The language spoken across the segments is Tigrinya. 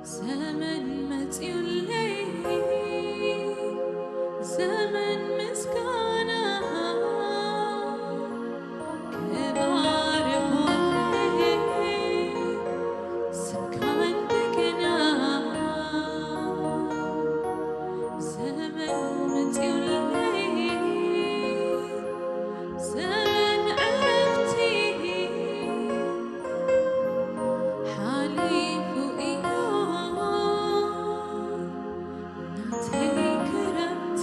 ዘመን መጽዩለይ፣ ዘመን ምስጋና ክባርኾለይ ስምካ እንደገና። ዘመን መጽዩለይ፣ ዘመን ዕረፍቲ ሓሊፉ እዩ ናተይ ክረምቲ።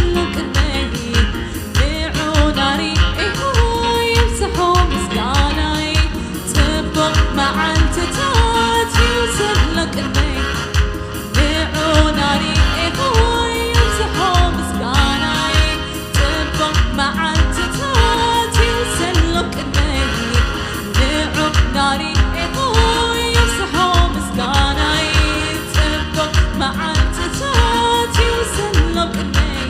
ቅነይ ንዑ ናሪ ኢሆ ይብዝሖ ምስጋናይ። ጽቡቕ መዓልትታት ይውሰሎ ቅነይ ንዑ ናሪ ኢሆ ይብዝሖ ምስጋናይ። ጽቡቕ መዓልትታት ይውሰሎ ቅነይ ንዑ ናሪ ኢሆ ይብዝሖ ምስጋናይ። ጽቡቕ መዓልትታት ይውሰሎ ቅነይ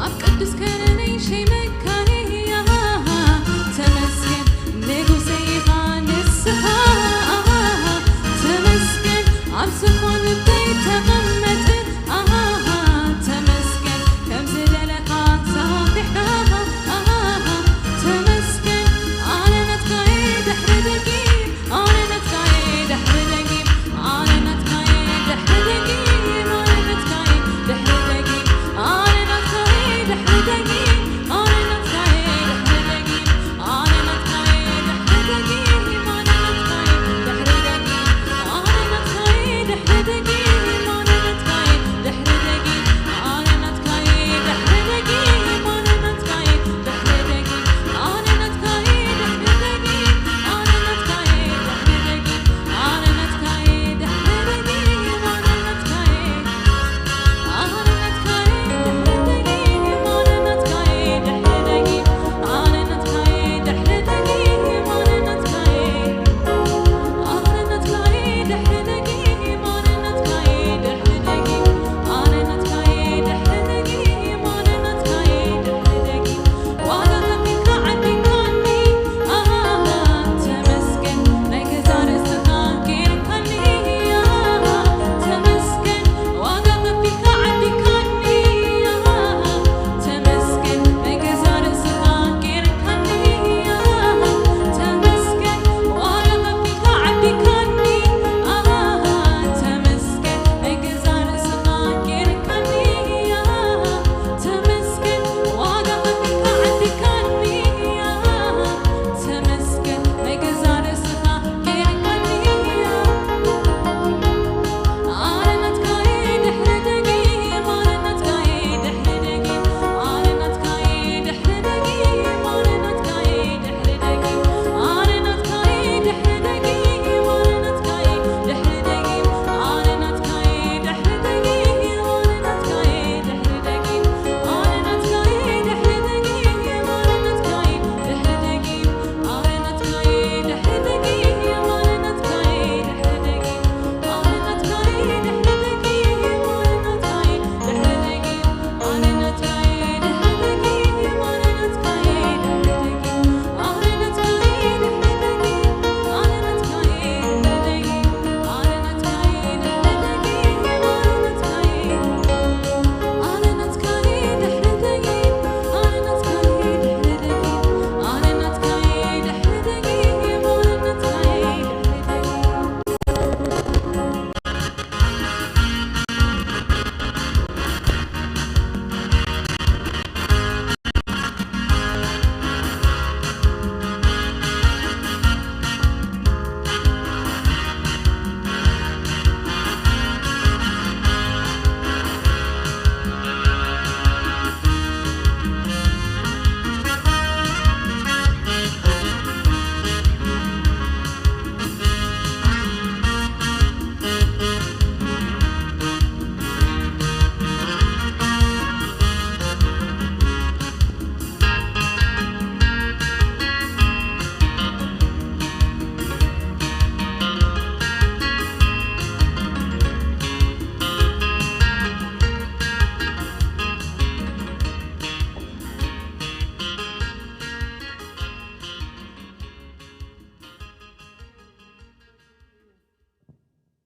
ኣብ ቅዱስ ከረነይ ሸይመካኒ፣ ኣሃሃ፣ ተመስገን ንጉሰይ ኢኻ ንስኻ፣ ኣሃሃ፣ ተመስገን ኣብ ዝኾን ልበይ ተቐመጥ፣ ኣሃሃ፣ ተመስገን ከም ዝደለኻ ሰፊሕካ፣ ኣሃሃ፣ ተመስገን ኣነ ናትካ እየ ድሕሪ ደጊም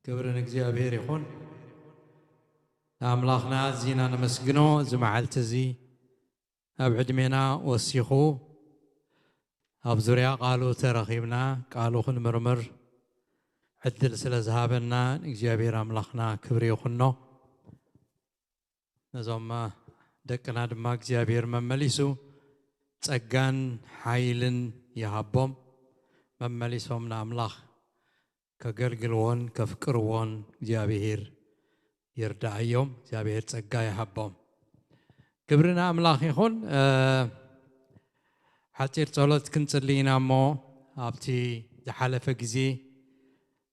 ክብሪ ንእግዚኣብሔር ይኹን። ንኣምላኽና ኣዚና ነመስግኖ። እዚ መዓልቲ እዚ ኣብ ዕድሜና ወሲኹ ኣብ ዙርያ ቃሉ ተረኺብና ቃሉ ክንምርምር ዕድል ስለ ዝሃበና ንእግዚኣብሔር ኣምላኽና ክብሪ ይኹኖ። ነዞም ደቅና ድማ እግዚኣብሔር መመሊሱ ጸጋን ሓይልን ይሃቦም። መመሊሶም ንኣምላኽ ከገልግልዎን ከፍቅርዎን እግዚኣብሔር ይርዳእዮም። እግዚኣብሔር ጸጋ ይሃቦም። ክብሪ ንኣምላኽ ይኹን። ሓጺር ጸሎት ክንጽሊ ኢና እሞ ኣብቲ ዝሓለፈ ግዜ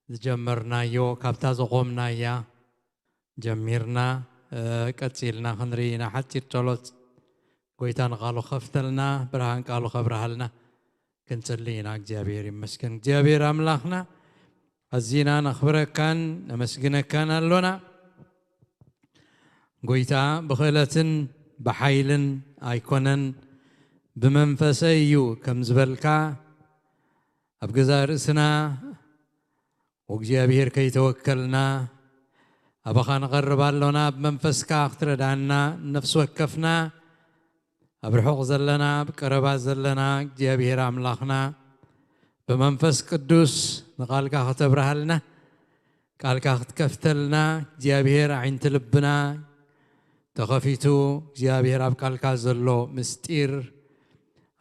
ዝጀመርናዮ ካብታ ዘቖምናያ ጀሚርና ቀጺልና ክንርኢ ኢና። ሓጺር ጸሎት። ጎይታ ንቓሉ ከፍተልና፣ ብርሃን ቃሉ ከብርሃልና ክንጽሊ ኢና። እግዚኣብሔር ይመስገን። እግዚኣብሔር ኣምላኽና ኣዚና ነኽብረካን ነመስግነካን ኣሎና። ጎይታ ብኽእለትን ብሓይልን ኣይኮነን ብመንፈሰይ እዩ ከም ዝበልካ ኣብ ገዛእ ርእስና እግዚኣብሔር ከይተወከልና ኣባኻ ንቐርብ ኣሎና። ብመንፈስካ ክትረዳና ነፍሲ ወከፍና ኣብ ርሑቕ ዘለና ኣብ ቀረባ ዘለና እግዚኣብሔር ኣምላኽና ብመንፈስ ቅዱስ ንቓልካ ከተብርሃልና ቃልካ ክትከፍተልና እግዚኣብሔር ኣዒንቲ ልብና ተኸፊቱ እግዚኣብሔር ኣብ ቃልካ ዘሎ ምስጢር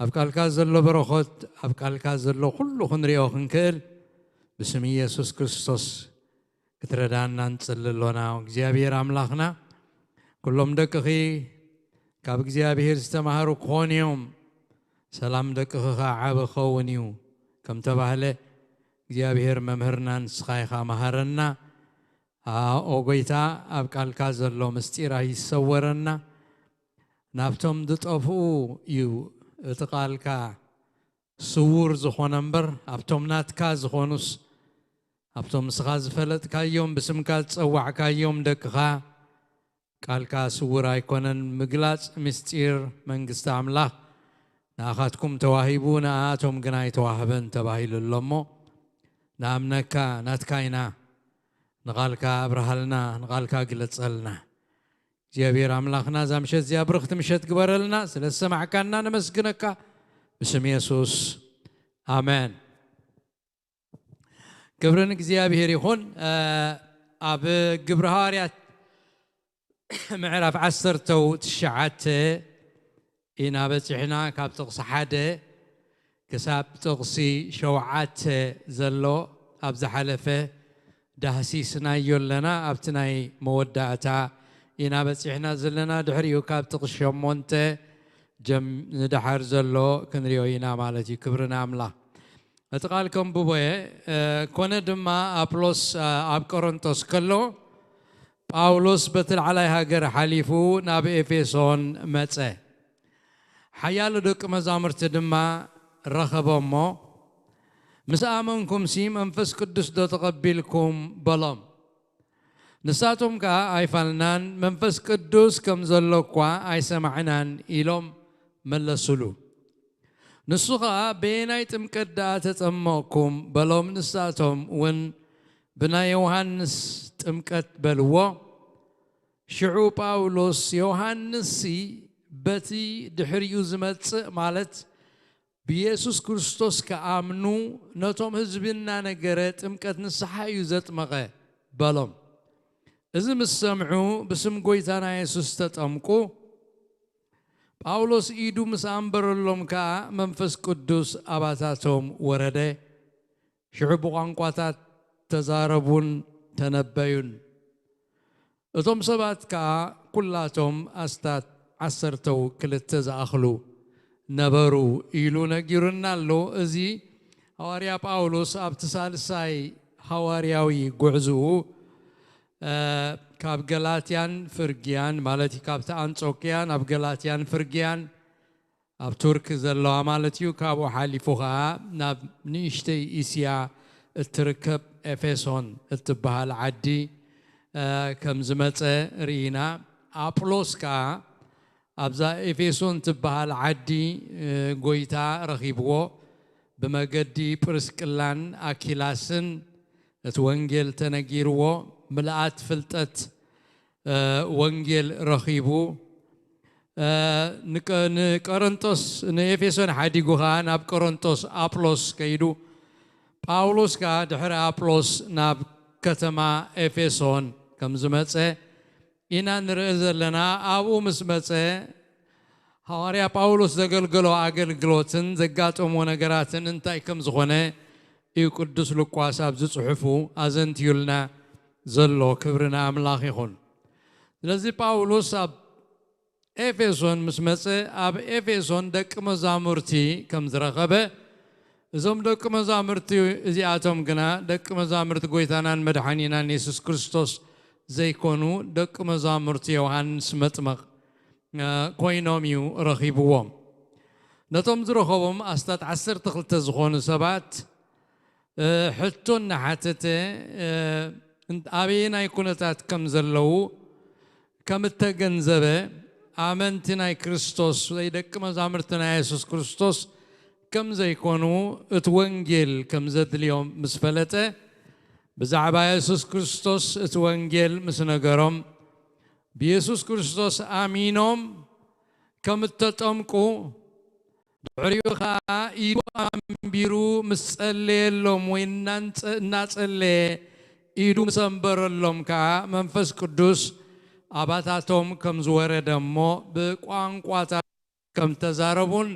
ኣብ ቃልካ ዘሎ በረኸት ኣብ ቃልካ ዘሎ ኩሉ ክንሪኦ ክንክእል ብስም ኢየሱስ ክርስቶስ ክትረዳና ንጽሊ ኣሎና። እግዚኣብሔር ኣምላኽና ኩሎም ደቅኺ ካብ እግዚኣብሔር ዝተማሃሩ ክኾኑ እዮም፣ ሰላም ደቅኺ ኸዓ ዓቢ ክኸውን እዩ ከም ተባህለ እግዚኣብሔር መምህርና ንስኻ ኢኻ መሃረና። ኦ ጎይታ ኣብ ቃልካ ዘሎ ምስጢር ኣይሰወረና። ናብቶም ዝጠፍኡ እዩ እቲ ቃልካ ስውር ዝኾነ እምበር ኣብቶም ናትካ ዝኾኑስ ኣብቶም ንስኻ ዝፈለጥካዮም ብስምካ ዝጸዋዕካዮም ደቅኻ ቃልካ ስውር ኣይኮነን። ምግላጽ ምስጢር መንግስቲ ኣምላኽ ንኣኻትኩም ተዋሂቡ ንኣቶም ግን ኣይተዋህበን ተባሂሉ ኣሎ እሞ ንኣምነካ ናትካ ኢና። ንቓልካ ኣብርሃልና፣ ንቓልካ ግለጸልና። እግዚኣብሔር ኣምላኽና እዛ ምሸት እዚኣ ብርኽቲ ምሸት ግበረልና። ስለ ዝሰማዕካና ነመስግነካ ብስም የሱስ ኣሜን። ክብሪ ንእግዚኣብሔር ይኹን። ኣብ ግብሪ ሃዋርያት ምዕራፍ ዓሰርተው ትሽዓተ ኢና በጺሕና። ካብ ጥቕሲ ሓደ ክሳብ ጥቕሲ ሸውዓተ ዘሎ ኣብ ዝሓለፈ ዳህሲስናዮ ኣለና። ኣብቲ ናይ መወዳእታ ኢና በጺሕና ዘለና። ድሕሪኡ ካብ ጥቕሲ ሸሞንተ ጀም-፣ ንደሓር ዘሎ ክንሪኦ ኢና ማለት እዩ። ክብሪ ንኣምላኽ። እቲ ቃል ከንብቦ እየ። እ፣ ኮነ ድማ ኣጵሎስ፣ እ፣ ኣብ ቆሮንቶስ ከሎ ጳውሎስ በቲ ላዕላይ ሃገር ሓሊፉ ናብ ኤፌሶን መጸ። ሓያሎ ደቂ መዛሙርቲ ድማ ረኸበ እሞ፣ "ምስ ኣመንኩምሲ መንፈስ ቅዱስ ዶ ተቐቢልኩም?" በሎም። ንሳቶም ከኣ፣ "ኣይፋልናን፣ መንፈስ ቅዱስ ከም ዘሎ እኳ ኣይሰማዕናን" ኢሎም መለሱሉ። ንሱ ኸኣ፣ "በየናይ ጥምቀት ደኣ ተጠመቕኩም?" በሎም። ንሳቶም እውን፣ "ብናይ ዮሃንስ ጥምቀት" በልዎ። ሽዑ ጳውሎስ፣ "ዮሃንስሲ በቲ ድሕሪኡ ዝመጽእ፣ ማለት ብየሱስ ክርስቶስ ክኣምኑ ነቶም ህዝቢ እናነገረ ጥምቀት ንስሓ እዩ ዘጥመቐ" በሎም። እዚ ምስ ሰምዑ ብስም ጐይታና የሱስ ተጠምቁ። ጳውሎስ ኢዱ ምስ ኣንበረሎም ከኣ መንፈስ ቅዱስ ኣባታቶም ወረደ። ሽዑ ብቋንቋታት ተዛረቡን ተነበዩን። እቶም ሰባት ከኣ ኵላቶም ኣስታት ዓሰርተው ክልተ ዝኣኽሉ ነበሩ ኢሉ ነጊሩና ኣሎ። እዚ ሃዋርያ ጳውሎስ ኣብቲ ሳልሳይ ሃዋርያዊ ጉዕዝኡ፣ እ፣ ካብ ገላትያን ፍርግያን፣ ማለት እዩ፣ ካብቲ ኣንጾክያ ናብ ገላትያን ፍርግያን ኣብ ቱርክ ዘለዋ ማለት እዩ። ካብኡ ሓሊፉ ኸዓ ናብ ንእሽተይ እስያ እትርከብ ኤፌሶን እትበሃል ዓዲ፣ እ፣ ከም ዝመጸ ርኢና። ኣጵሎስ ከኣ ኣብዛ ኤፌሶን ትበሃል ዓዲ፣ እ፣ ጐይታ ረኺብዎ። ብመገዲ ጵርስቅላን ኣኪላስን እቲ ወንጌል ተነጊርዎ፣ ምልኣት ፍልጠት፣ እ፣ ወንጌል ረኺቡ። ንቀ- ንቀረንጦስ ንኤፌሶን ሓዲጉ ኸዓ ናብ ቀረንጦስ ኣጵሎስ ከይዱ፣ ጳውሎስ ከኣ ድሕሪ ኣጵሎስ ናብ ከተማ ኤፌሶን ከም ዝመጸ ኢና ንርኢ ዘለና። ኣብኡ ምስ መጸ፣ ሃዋርያ ጳውሎስ ዘገልገሎ ኣገልግሎትን ዘጋጠሞ ነገራትን እንታይ ከም ዝኾነ እዩ ቅዱስ ሉቃስ ኣብዚ ጽሑፉ ኣዘንትዩልና ዘሎ። ክብሪ ንኣምላኽ ይኹን። ስለዚ ጳውሎስ ኣብ ኤፌሶን ምስ መጸ፣ ኣብ ኤፌሶን ደቂ መዛሙርቲ ከም ዝረኸበ፣ እዞም ደቂ መዛሙርቲ እዚኣቶም ግና ደቂ መዛሙርቲ ጎይታናን መድሓኒናን የሱስ ክርስቶስ ዘይኮኑ፣ ደቂ መዛሙርቲ ዮሃንስ መጥምቕ ኮይኖም እዩ ረኺብዎም። ነቶም ዝረኸቦም ኣስታት ዓሰርተ ክልተ ዝኾኑ ሰባት ሕቶ እናሓተተ፣ ኣበየናይ ኩነታት ከም ዘለዉ ከም እተገንዘበ፣ ኣመንቲ ናይ ክርስቶስ ወይ ደቂ መዛሙርቲ ናይ የሱስ ክርስቶስ ከም ዘይኮኑ፣ እቲ ወንጌል ከም ዘድልዮም ምስ ፈለጠ፣ ብዛዕባ የሱስ ክርስቶስ እቲ ወንጌል ምስ ነገሮም፣ ብየሱስ ክርስቶስ ኣሚኖም ከም እተጠምቁ፣ ድሕሪኡ ኸኣ ኢዱ ኣንቢሩ ምስ ጸለየሎም ወይ እናንጸ- እናጸለየ ኢዱ ምስ ኣንበረሎም ከኣ መንፈስ ቅዱስ ኣባታቶም ከም ዝወረደ እሞ ብቋንቋታት ከም ተዛረቡን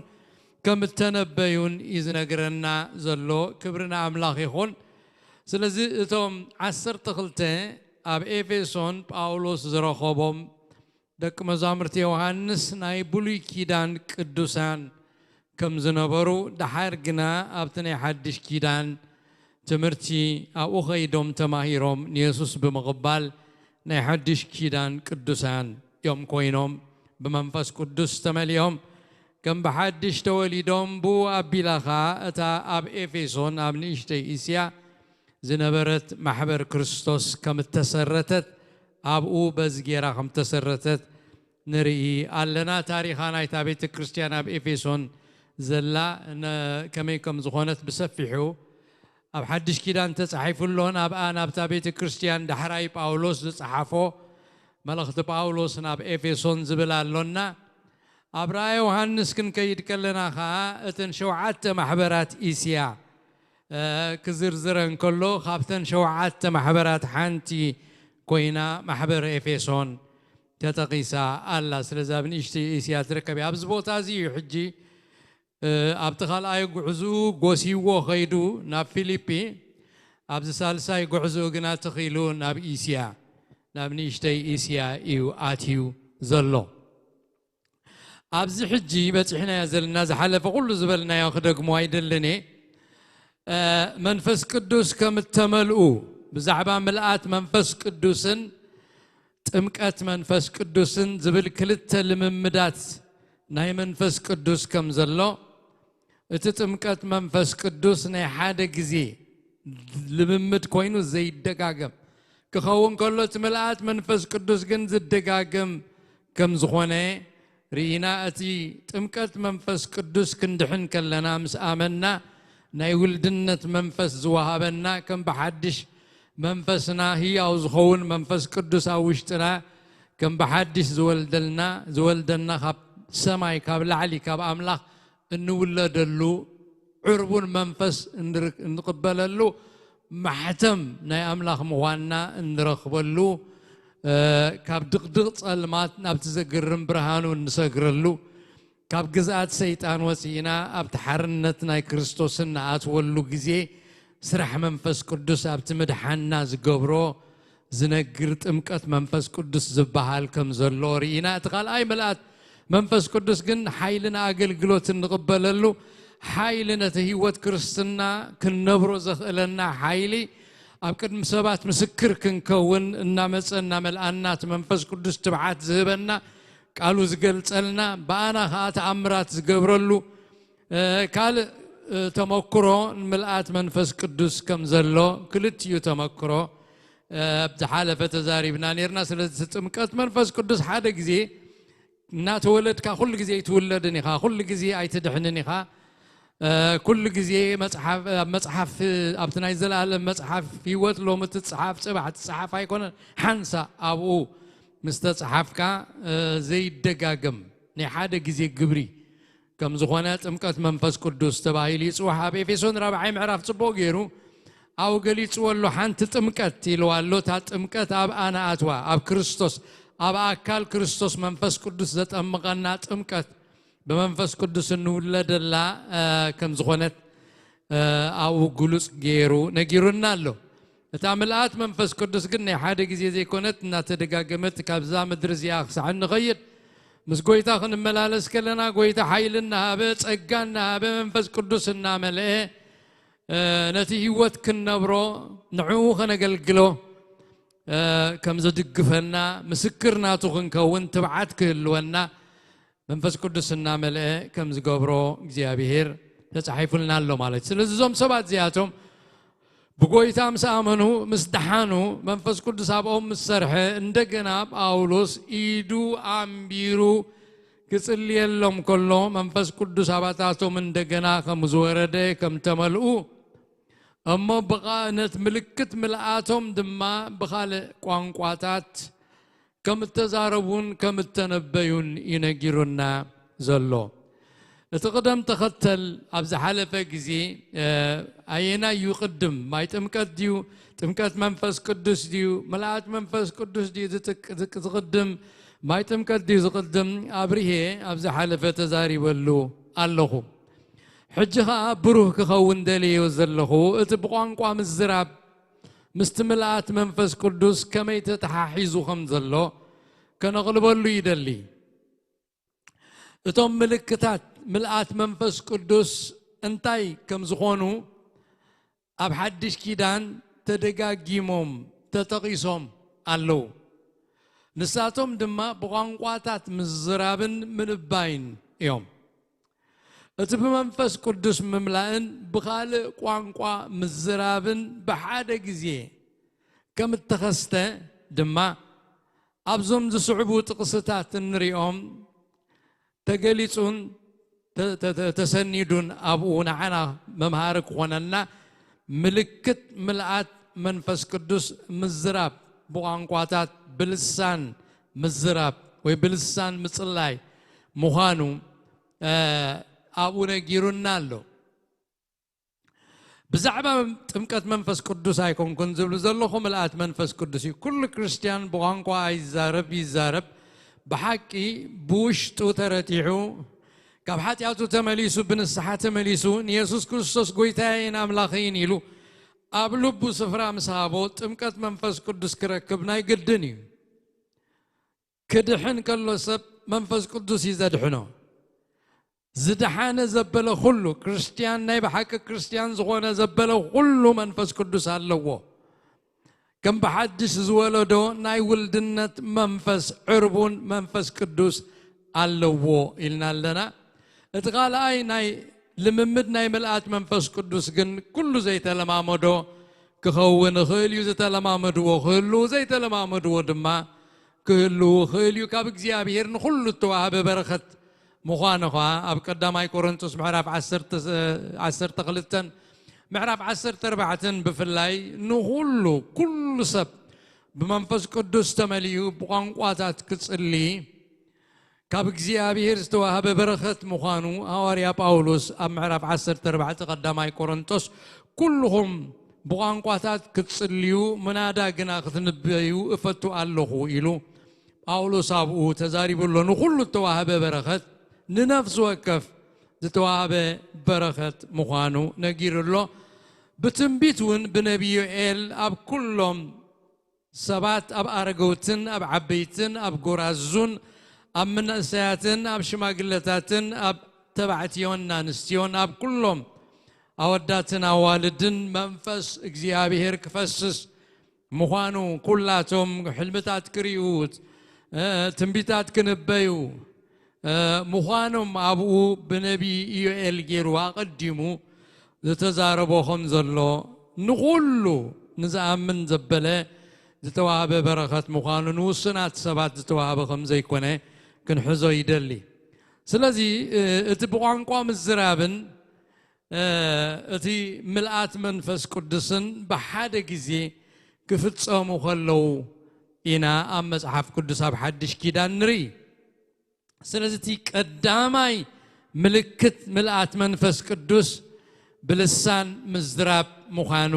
ከም እተነበዩን እዩ ዝነግረና ዘሎ። ክብሪ ንኣምላኽ ይኹን። ስለዚ እቶም ዓሰርተ ክልተ ኣብ ኤፌሶን ጳውሎስ ዝረኸቦም ደቂ መዛሙርቲ ዮሃንስ ናይ ብሉይ ኪዳን ቅዱሳን ከም ዝነበሩ፣ ደሓር ግና ኣብቲ ናይ ሓድሽ ኪዳን ትምህርቲ ኣብኡ ኸይዶም ተማሂሮም ንየሱስ ብምቕባል ናይ ሓድሽ ኪዳን ቅዱሳን እዮም ኮይኖም፣ ብመንፈስ ቅዱስ ተመሊኦም ከም ብሓድሽ ተወሊዶም። ብኡ ኣቢላ ኸኣ እታ ኣብ ኤፌሶን ኣብ ንእሽተይ እስያ ዝነበረት ማሕበር ክርስቶስ ከም እተሰረተት፣ ኣብኡ በዚ ጌራ ከም እተሰረተት ንርኢ ኣለና። ታሪኻ ናይታ ቤተ ክርስቲያን ኣብ ኤፌሶን ዘላ ነ- ከመይ ከም ዝኾነት ብሰፊሑ ኣብ ሓድሽ ኪዳን ተጻሒፉ ኣሎ። ናብኣ ናብታ ቤተ ክርስቲያን ዳሕራይ ጳውሎስ ዝጸሓፎ መልእኽቲ ጳውሎስ ናብ ኤፌሶን ዝብል ኣሎና። ኣብ ራእየ ዮሃንስ ክንከይድ ከለና ኸኣ እተን ሸውዓተ ማሕበራት እስያ ክዝርዝረን ከሎ፣ ካብተን ሸውዓተ ማሕበራት ሓንቲ ኮይና ማሕበር ኤፌሶን ተጠቒሳ ኣላ። ስለዚ ኣብ ንእሽተይ እስያ ትርከብ እያ። ኣብዚ ቦታ እዚ እዩ ሕጂ ኣብቲ ካልኣይ ጉዕዝኡ ጎሲዎ ኸይዱ ናብ ፊሊፒ፣ ኣብዚ ሳልሳይ ጉዕዝኡ ግና ተኺሉ ናብ እስያ፣ ናብ ንእሽተይ እስያ እዩ ኣትዩ ዘሎ። ኣብዚ ሕጂ በጺሕናዮ ዘለና፣ ዝሓለፈ ኩሉ ዝበልናዮ ክደግሞ ኣይደልን እየ። መንፈስ ቅዱስ ከም እተመልኡ፣ ብዛዕባ ምልኣት መንፈስ ቅዱስን ጥምቀት መንፈስ ቅዱስን ዝብል ክልተ ልምምዳት ናይ መንፈስ ቅዱስ ከም ዘሎ፣ እቲ ጥምቀት መንፈስ ቅዱስ ናይ ሓደ ግዜ ልምምድ ኮይኑ ዘይደጋገም ክኸውን ከሎ፣ እቲ ምልኣት መንፈስ ቅዱስ ግን ዝደጋገም ከም ዝኾነ ርኢና። እቲ ጥምቀት መንፈስ ቅዱስ ክንድሕን ከለና ምስ ኣመንና ናይ ውልድነት መንፈስ ዝወሃበና፣ ከም ብሓድሽ መንፈስና ህያው ዝኸውን መንፈስ ቅዱስ ኣብ ውሽጥና ከም ብሓድሽ ዝወልደልና ዝወልደና ካብ ሰማይ ካብ ላዕሊ ካብ ኣምላኽ እንውለደሉ ዕርቡን መንፈስ እንር- እንቕበለሉ ማሕተም ናይ ኣምላኽ ምዃንና እንረኽበሉ፣ ካብ ድቕድቕ ጸልማት ናብቲ ዘግርም ብርሃኑ እንሰግረሉ፣ ካብ ግዝኣት ሰይጣን ወጺእና ኣብቲ ሓርነት ናይ ክርስቶስ እንኣትወሉ ግዜ፣ ስራሕ መንፈስ ቅዱስ ኣብቲ ምድሓንና ዝገብሮ ዝነግር ጥምቀት መንፈስ ቅዱስ ዝበሃል ከም ዘሎ ርኢና። እቲ ካልኣይ ምልኣት መንፈስ ቅዱስ ግን ሓይልን ኣገልግሎትን ንቕበለሉ፣ ሓይሊ ነቲ ህይወት ክርስትና ክንነብሮ ዘኽእለና ሓይሊ፣ ኣብ ቅድሚ ሰባት ምስክር ክንከውን እናመጸ እናመልኣና፣ እቲ መንፈስ ቅዱስ ትብዓት ዝህበና፣ ቃሉ ዝገልጸልና፣ ብኣና ኸኣ ተኣምራት ዝገብረሉ፣ ካልእ ተመክሮ ንምልኣት መንፈስ ቅዱስ ከም ዘሎ፣ ክልቲኡ ተመክሮ ዝሓለፈ ተዛሪብና ነርና። ስለዚ ጥምቀት መንፈስ ቅዱስ ሓደ ግዜ እናተወለድካ ኩሉ ግዜ ኣይትውለድን ኢኻ፣ ኩሉ ግዜ ኣይትድሕንን ኢኻ። ኩሉ ግዜ መጽሓፍ ኣብቲ ናይ ዘላለም መጽሓፍ ህይወት ሎሚ ትጽሓፍ ጽባሕ ትጽሓፍ ኣይኮነን፣ ሓንሳ ኣብኡ ምስ ተጽሓፍካ ዘይደጋገም ናይ ሓደ ግዜ ግብሪ ከም ዝኾነ ጥምቀት መንፈስ ቅዱስ ተባሂሉ ይጽዋዕ። ኣብ ኤፌሶን ራብዓይ ምዕራፍ ጽቡቕ ገይሩ ኣብኡ ገሊጽዎ ኣሎ። ሓንቲ ጥምቀት ኢልዋ ኣሎ። እታ ጥምቀት ኣብ ኣነ ኣትዋ፣ ኣብ ክርስቶስ፣ ኣብ ኣካል ክርስቶስ መንፈስ ቅዱስ ዘጠምቐና ጥምቀት ብመንፈስ ቅዱስ እንውለደላ፣ እ፣ ከም ዝኾነት፣ እ፣ ኣብኡ ግሉጽ ገይሩ ነጊሩና ኣሎ። እታ ምልኣት መንፈስ ቅዱስ ግን ናይ ሓደ ግዜ ዘይኮነት፣ እናተደጋገመት ካብዛ ምድሪ እዚኣ ክሳዕ እንኸይድ ምስ ጎይታ ክንመላለስ ከለና፣ ጎይታ ሓይሊ እናሃበ፣ ጸጋ እናሃበ፣ መንፈስ ቅዱስ እናመልአ፣ እ፣ ነቲ ህይወት ክንነብሮ፣ ንዕኡ ከነገልግሎ፣ እ፣ ከም ዝድግፈና፣ ምስክር ናቱ ክንከውን ትብዓት ክህልወና፣ መንፈስ ቅዱስ እናመልአ ከም ዝገብሮ እግዚኣብሔር ተጻሒፉልና ኣሎ ማለት እዩ። ስለዚ እዞም ሰባት እዚኣቶም ብጎይታ ምስ ኣመኑ፣ ምስ ደሓኑ፣ መንፈስ ቅዱስ ኣብኦም ምስ ሰርሐ፣ እንደገና ጳውሎስ ኢዱ ኣንቢሩ ክጽልየሎም ከሎ፣ መንፈስ ቅዱስ ኣባታቶም እንደገና ከም ዝወረደ፣ ከም ተመልኡ፣ እሞ ብቓ-፣ ነት ምልክት ምልኣቶም ድማ ብኻልእ ቋንቋታት ከም እተዛረቡን ከም እተነበዩን እዩ ነጊሩና ዘሎ። እቲ ቅደም ተኸተል ኣብ ዝሓለፈ ግዜ፣ እ፣ ኣየናይ እዩ ቅድም? ማይ ጥምቀት ድዩ? ጥምቀት መንፈስ ቅዱስ ድዩ? ምልኣት መንፈስ ቅዱስ ድዩ ዝጥቅ-፣ ዝቅ-፣ ዝቕድም? ማይ ጥምቀት ድዩ ዝቕድም? ኣብርሄ ኣብ ዝሓለፈ ተዛሪበሉ ኣለኹ። ሕጂ ኸኣ ብሩህ ክኸውን ደልዮ ዘለኹ፣ እቲ ብቋንቋ ምዝራብ ምስቲ ምልኣት መንፈስ ቅዱስ ከመይ ተተሓሒዙ ከም ዘሎ ከነቕልበሉ ይደሊ። እቶም ምልክታት ምልኣት መንፈስ ቅዱስ እንታይ ከም ዝኾኑ ኣብ ሓድሽ ኪዳን ተደጋጊሞም ተጠቒሶም ኣለዉ። ንሳቶም ድማ ብቋንቋታት ምዝራብን ምንባይን እዮም። እቲ ብመንፈስ ቅዱስ ምምላእን ብኻልእ ቋንቋ ምዝራብን ብሓደ ግዜ ከም እተኸስተ ድማ ኣብዞም ዝስዕቡ ጥቕስታት እንሪኦም ተገሊጹን ተ-፣ ተ-፣ ተ-፣ ተሰኒዱን ኣብኡ ንዓና መምሃሪ ክኾነና ምልክት ምልኣት መንፈስ ቅዱስ ምዝራብ ብቋንቋታት ብልሳን ምዝራብ ወይ ብልሳን ምጽላይ ምዃኑ፣ እ፣ ኣብኡ ነጊሩና ኣሎ። ብዛዕባ ጥምቀት መንፈስ ቅዱስ ኣይኮንኩን ዝብል ዘለኹ፣ ምልኣት መንፈስ ቅዱስ እዩ። ኩሉ ክርስትያን ብቋንቋ ኣይዛረብ ይዛረብ፣ ብሓቂ ብውሽጡ ተረቲዑ፣ ካብ ሓጢኣቱ ተመሊሱ፣ ብንስሓ ተመሊሱ፣ ንየሱስ ክርስቶስ ጎይታየይን ኣምላኸይን ኢሉ ኣብ ልቡ ስፍራ ምስ ሃቦ፣ ጥምቀት መንፈስ ቅዱስ ክረክብ ናይ ግድን እዩ። ክድሕን ከሎ ሰብ መንፈስ ቅዱስ እዩ ዘድሕኖ። ዝደሓነ ዘበለ ኩሉ፣ ክርስትያን፣ ናይ ብሓቂ ክርስትያን ዝኾነ ዘበለ ኩሉ መንፈስ ቅዱስ ኣለዎ። ከም ብሓድሽ ዝወለዶ ናይ ውልድነት መንፈስ፣ ዕርቡን መንፈስ ቅዱስ ኣለዎ ኢልና ኣለና። እቲ ካልኣይ ናይ ልምምድ ናይ ምልኣት መንፈስ ቅዱስ ግን ኩሉ ዘይተለማመዶ ክኸውን ይኽእል እዩ። ዝተለማመድዎ ክህልዉ፣ ዘይተለማመድዎ ድማ ክህልዉ ይኽእል እዩ። ካብ እግዚኣብሔር ንኹሉ እተዋህበ በረኸት ምዃኑ ኸዓ ኣብ ቀዳማይ ቆሮንቶስ ምዕራፍ ዓሰርተ፣ ዓሰርተ ክልተን ምዕራፍ ዓሰርተ ኣርባዕተን ብፍላይ ንኹሉ፣ ኩሉ ሰብ ብመንፈስ ቅዱስ ተመሊኡ ብቋንቋታት ክጽሊ ካብ እግዚኣብሔር ዝተዋህበ በረኸት ምዃኑ ሃዋርያ ጳውሎስ ኣብ ምዕራፍ ዓሰርተ ኣርባዕተ ቀዳማይ ቆሮንቶስ፣ "ኩልኹም ብቋንቋታት ክትጽልዩ፣ ምናዳ ግና ክትንበዩ እፈቱ ኣለኹ" ኢሉ ጳውሎስ ኣብኡ ተዛሪቡ ኣሎ። ንኹሉ እተዋህበ በረኸት፣ ንነፍሲ ወከፍ ዝተዋህበ በረኸት ምዃኑ ነጊሩ ኣሎ። ብትንቢት እውን ብነቢይ ዮኤል ኣብ ኩሎም ሰባት፣ ኣብ ኣረገውትን ኣብ ዓበይትን፣ ኣብ ጎራዙን ኣብ መንእሰያትን ኣብ ሽማግለታትን ኣብ ተባዕትዮን ኣንስትዮን፣ ኣብ ኩሎም ኣወዳትን ኣዋልድን መንፈስ እግዚኣብሔር ክፈስስ ምዃኑ፣ ኩላቶም ሕልምታት ክርእዩ፣ እ፣ ትንቢታት ክንበዩ፣ እ፣ ምዃኖም ኣብኡ ብነቢይ ኢዮኤል ገይሩ ኣቐዲሙ ዝተዛረቦ ከም ዘሎ፣ ንኹሉ ንዝኣምን ዘበለ ዝተዋህበ በረኸት ምዃኑ፣ ንውሱናት ሰባት ዝተዋህበ ከም ዘይኮነ ክንሕዞ ይደሊ። ስለዚ፣ እ፣ እቲ ብቋንቋ ምዝራብን፣ እ፣ እቲ ምልኣት መንፈስ ቅዱስን ብሓደ ግዜ ክፍጸሙ ከለዉ ኢና ኣብ መጽሓፍ ቅዱስ ኣብ ሓድሽ ኪዳን ንርኢ። ስለዚ እቲ ቀዳማይ ምልክት ምልኣት መንፈስ ቅዱስ ብልሳን ምዝራብ ምዃኑ፣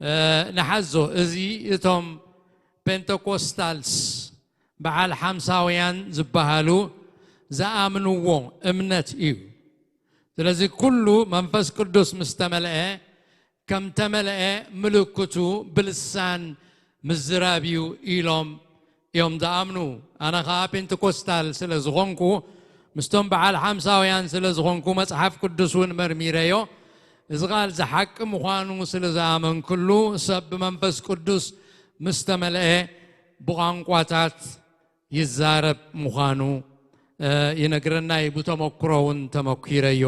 እ፣ ንሓዞ። እዚ እቶም ፔንተኮስታልስ፣ በዓል ሓምሳውያን ዝበሃሉ ዝኣምንዎ እምነት እዩ። ስለዚ ኩሉ መንፈስ ቅዱስ ምስ ተመልአ፣ ከም ተመልአ ምልክቱ ብልሳን ምዝራብ እዩ ኢሎም እዮም ዝኣምኑ። ኣነ ኸዓ ፔንተኮስታል ስለ ዝኾንኩ፣ ምስቶም በዓል ሓምሳውያን ስለ ዝኾንኩ፣ መጽሓፍ ቅዱስ እውን መርሚረዮ። እዚ ቃል እዚ ሓቂ ምዃኑ ስለ ዝኣመንኩሉ፣ ሰብ ብመንፈስ ቅዱስ ምስ ተመልአ ብቋንቋታት ይዛረብ ምዃኑ፣ እ፣ ይነግረና እዩ። ብተመክሮ እውን ተመኪረዮ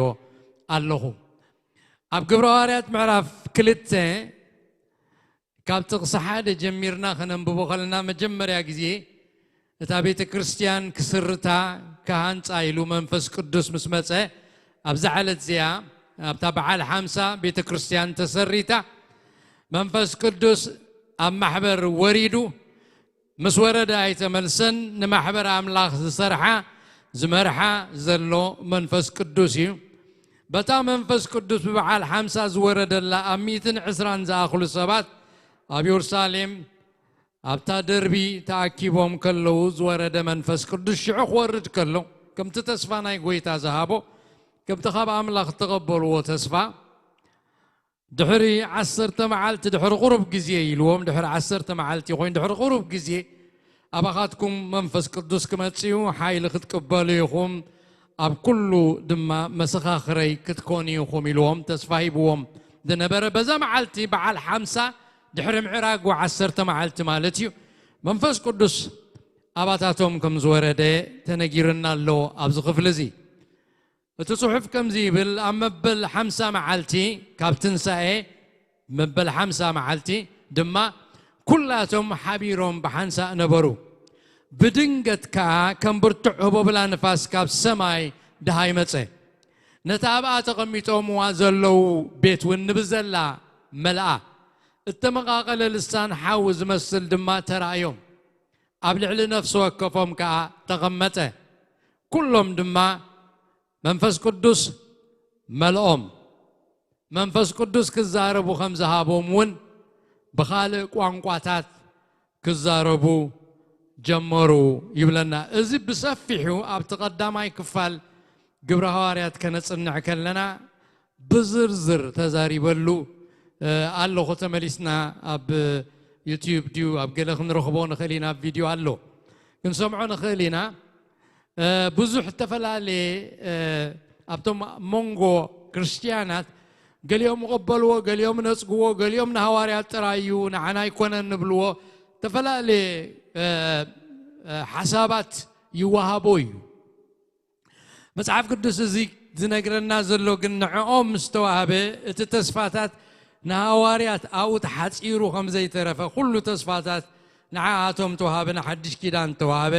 ኣለኹ። ኣብ ግብረ ሃዋርያት ምዕራፍ ክልተ ካብ ጥቕሲ ሓደ ጀሚርና ከነንብቦ ከለና፣ መጀመርያ ግዜ እታ ቤተ ክርስቲያን ክስርታ፣ ክሃንጻ ኢሉ መንፈስ ቅዱስ ምስ መጸ፣ ኣብዛ ዕለት እዚኣ፣ ኣብታ በዓል ሓምሳ ቤተ ክርስቲያን ተሰሪታ፣ መንፈስ ቅዱስ ኣብ ማሕበር ወሪዱ፣ ምስ ወረደ ኣይተመልሰን። ንማሕበር ኣምላኽ ዝሰርሓ፣ ዝመርሓ ዘሎ መንፈስ ቅዱስ እዩ። በታ መንፈስ ቅዱስ ብበዓል ሓምሳ ዝወረደላ፣ ኣብ ሚእትን ዕስራን ዝኣኽሉ ሰባት ኣብ የሩሳሌም ኣብታ ደርቢ ተኣኪቦም ከለዉ ዝወረደ መንፈስ ቅዱስ ሽዑ ክወርድ ከሎ፣ ከምቲ ተስፋ ናይ ጐይታ ዝሃቦ፣ ከምቲ ካብ ኣምላኽ እተቐበልዎ ተስፋ፣ ድሕሪ ዓሰርተ መዓልቲ፣ ድሕሪ ቁሩብ ግዜ ኢልዎም፣ ድሕሪ ዓሰርተ መዓልቲ ይኾይን፣ ድሕሪ ቁሩብ ግዜ ኣባኻትኩም መንፈስ ቅዱስ ክመጽእ እዩ፣ ሓይሊ ክትቅበሉ ኢኹም፣ ኣብ ኩሉ ድማ መሰኻኽረይ ክትኮኑ ኢኹም ኢልዎም ተስፋ ሂብዎም ዝነበረ። በዛ መዓልቲ በዓል ሓምሳ ድሕሪ ምዕራጉ ዓሰርተ መዓልቲ ማለት እዩ፣ መንፈስ ቅዱስ ኣባታቶም ከም ዝወረደ ተነጊሩና ኣሎ ኣብዚ ክፍሊ እዚ። እቲ ጽሑፍ ከምዚ ይብል፣ ኣብ መበል ሓምሳ መዓልቲ ካብ ትንሳኤ፣ መበል ሓምሳ መዓልቲ ድማ ኩላቶም ሓቢሮም ብሓንሳእ ነበሩ። ብድንገት ከኣ ከም ብርቱዕ ህቦብላ ንፋስ ካብ ሰማይ ደሃይ መጸ። ነታ ኣብኣ ተቐሚጦምዋ ዘለዉ ቤት እውን ንብዘላ መልኣ። እተመቓቐለ ልሳን ሓዊ ዝመስል ድማ ተራእዮም። ኣብ ልዕሊ ነፍሲ ወከፎም ከኣ ተቐመጠ። ኩሎም ድማ መንፈስ ቅዱስ መልኦም። መንፈስ ቅዱስ ክዛረቡ ከም ዝሃቦም እውን ብኻልእ ቋንቋታት ክዛረቡ ጀመሩ ይብለና። እዚ ብሰፊሑ ኣብቲ ቀዳማይ ክፋል ግብረ ሃዋርያት ከነጽንዕ ከለና ብዝርዝር ተዛሪበሉ፣ እ፣ ኣለኹ። ተመሊስና ኣብ ዩቲዩብ ድዩ ኣብ ገለ ክንረኽቦ ንኽእል ኢና፣ ኣብ ቪድዮ ኣሎ፣ ክንሰምዖ ንኽእል ኢና። እ፣ ብዙሕ እተፈላለየ፣ እ፣ ኣብቶም መንጎ ክርስትያናት ገሊኦም ይቕበልዎ፣ ገሊኦም ነጽግዎ፣ ገሊኦም ንሃዋርያት ጥራይ እዩ፣ ንዓና ኣይኮነን ንብልዎ፣ እተፈላለየ፣ እ፣ እ፣ ሓሳባት ይወሃቦ እዩ። መጽሓፍ ቅዱስ እዚ ዝነግረና ዘሎ ግን ንዕኦም ምስ ተዋህበ እቲ ተስፋታት ንሃዋርያት ኣብኡ ተሓጺሩ ከም ዘይተረፈ፣ ኩሉ ተስፋታት ንዓኣቶም ተዋህበ፣ ንሓድሽ ኪዳን ተዋህበ፣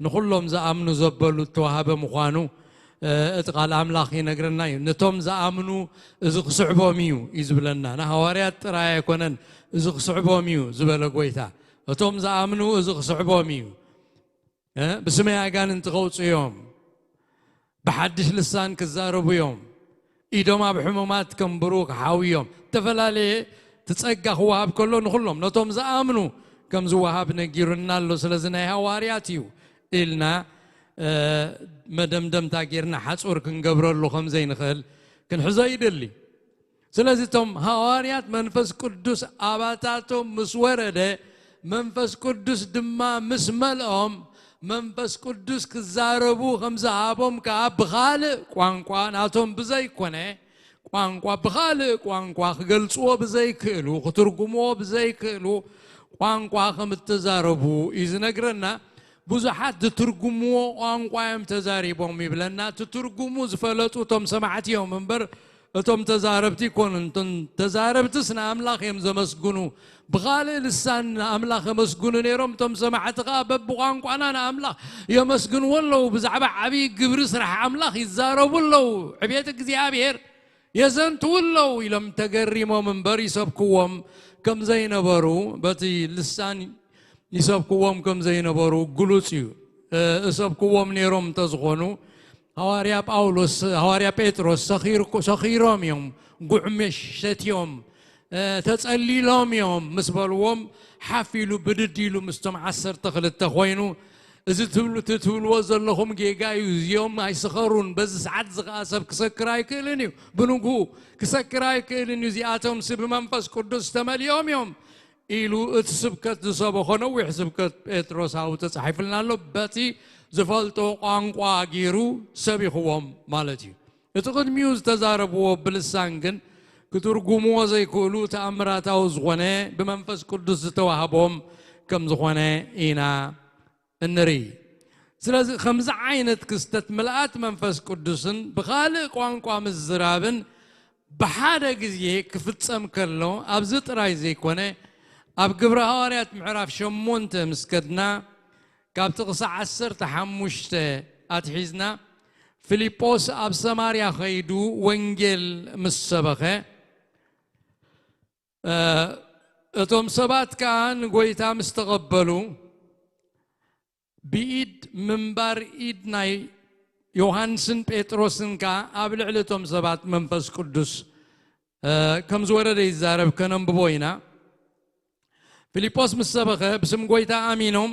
ንኹሎም ዝኣምኑ ዘበሉ ተዋህበ ምዃኑ፣ እ፣ እቲ ቃል ኣምላኽ ይነግረና እዩ። ነቶም ዝኣምኑ እዚ ክስዕቦም እዩ እዩ ዝብለና። ንሃዋርያት ጥራይ ኣይኮነን እዚ ክስዕቦም እዩ ዝበለ ጐይታ። እቶም ዝኣምኑ እዚ ክስዕቦም እዩ። እ፣ ብስመይ ኣጋንንቲ ከውጽኡ እዮም፣ ብሓድሽ ልሳን ክዛረቡ እዮም፣ ኢዶም ኣብ ሕሙማት ከንብሩ ክሓዊ እዮም። ዝተፈላለየ እቲ ጸጋ ክወሃብ ከሎ ንኹሎም ነቶም ዝኣምኑ ከም ዝወሃብ ነጊሩና ኣሎ። ስለዚ ናይ ሃዋርያት እዩ ኢልና፣ እ፣ መደምደምታ ጌርና ሓጹር ክንገብረሉ ከም ዘይንኽእል ክንሕዞ ይደሊ። ስለዚ እቶም ሃዋርያት መንፈስ ቅዱስ ኣባታቶም ምስ ወረደ፣ መንፈስ ቅዱስ ድማ ምስ መልኦም፣ መንፈስ ቅዱስ ክዛረቡ ከም ዝሃቦም ከኣ ብኻልእ ቋንቋ ናቶም ብዘይኮነ ቋንቋ፣ ብኻልእ ቋንቋ ክገልጽዎ ብዘይክእሉ፣ ክትርጉምዎ ብዘይክእሉ ቋንቋ ከም እተዛረቡ እዩ ዝነግረና። ብዙሓት ዝትርጉምዎ ቋንቋ እዮም ተዛሪቦም ይብለና። እቲ ትርጉሙ ዝፈለጡ እቶም ሰማዕቲ እዮም እምበር እቶም ተዛረብቲ ይኮኑን። እቶም ተዛረብትስ ንኣምላኽ እዮም ዘመስግኑ። ብኻልእ ልሳን ንኣምላኽ የመስግኑ ነይሮም። እቶም ሰማዕቲ ኸኣ በብቋንቋና ንኣምላኽ የመስግንዎ ኣለዉ። ብዛዕባ ዓብዪ ግብሪ ስራሕ ኣምላኽ ይዛረቡ ኣለዉ። ዕቤት እግዚኣብሔር የዘንትዉ ኣለዉ ኢሎም ተገሪሞም እምበር ይሰብክዎም ከም ዘይነበሩ፣ በቲ ልሳን ይሰብክዎም ከም ዘይነበሩ ግሉጽ እዩ። እሰብክዎም ነይሮም እንተዝኾኑ፣ ሃዋርያ ጳውሎስ፣ ሃዋርያ ጴጥሮስ ሰኺርኩ-፣ ሰኺሮም እዮም፣ ጉዕመሽ ሰትዮም፣ እ፣ ተጸሊሎም እዮም ምስ በልዎም፣ ሓፍ ኢሉ ብድድ ኢሉ ምስቶም ዓሰርተ ክልተ ኮይኑ፣ "እዚ ትብሉ-፣ እቲ ትብልዎ ዘለኹም ጌጋ እዩ፣ እዚኦም ኣይስኸሩን፣ በዚ ሰዓት እዚ ኸዓ ሰብ ክሰክር ኣይክእልን እዩ፣ ብንግሁ ክሰክር ኣይክእልን እዩ፣ እዚኣቶምሲ ብመንፈስ ቅዱስ ተመሊኦም እዮም" ኢሉ እቲ ስብከት ዝሰበኾ ነዊሕ ስብከት ጴጥሮስ ኣብኡ ተጻሒፉልና ኣሎ። በቲ ዝፈልጦ ቋንቋ ገይሩ ሰቢኽዎም ማለት እዩ። እቲ ቅድሚኡ ዝተዛረብዎ ብልሳን ግን ክትርጉምዎ ዘይክእሉ ተኣምራታዊ ዝኾነ ብመንፈስ ቅዱስ ዝተዋህቦም ከም ዝኾነ ኢና እንርኢ። ስለዚ ከምዚ ዓይነት ክስተት ምልኣት መንፈስ ቅዱስን ብኻልእ ቋንቋ ምዝራብን ብሓደ ግዜ ክፍጸም ከሎ ኣብዚ ጥራይ ዘይኮነ ኣብ ግብረ ሃዋርያት ምዕራፍ ሸሞንተ ምስ ከድና ካብ ጥቕሲ ዓሰርተ ሓሙሽተ ኣትሒዝና ፊልጶስ ኣብ ሰማርያ ኸይዱ ወንጌል ምስ ሰበኸ፣ እ፣ እቶም ሰባት ከኣ ንጎይታ ምስ ተቐበሉ፣ ብኢድ ምንባር ኢድ ናይ ዮሃንስን ጴጥሮስን ከኣ ኣብ ልዕሊ እቶም ሰባት መንፈስ ቅዱስ፣ እ፣ ከም ዝወረደ ይዛረብ። ከነንብቦ ኢና። ፊልጶስ ምስ ሰበኸ ብስም ጎይታ ኣሚኖም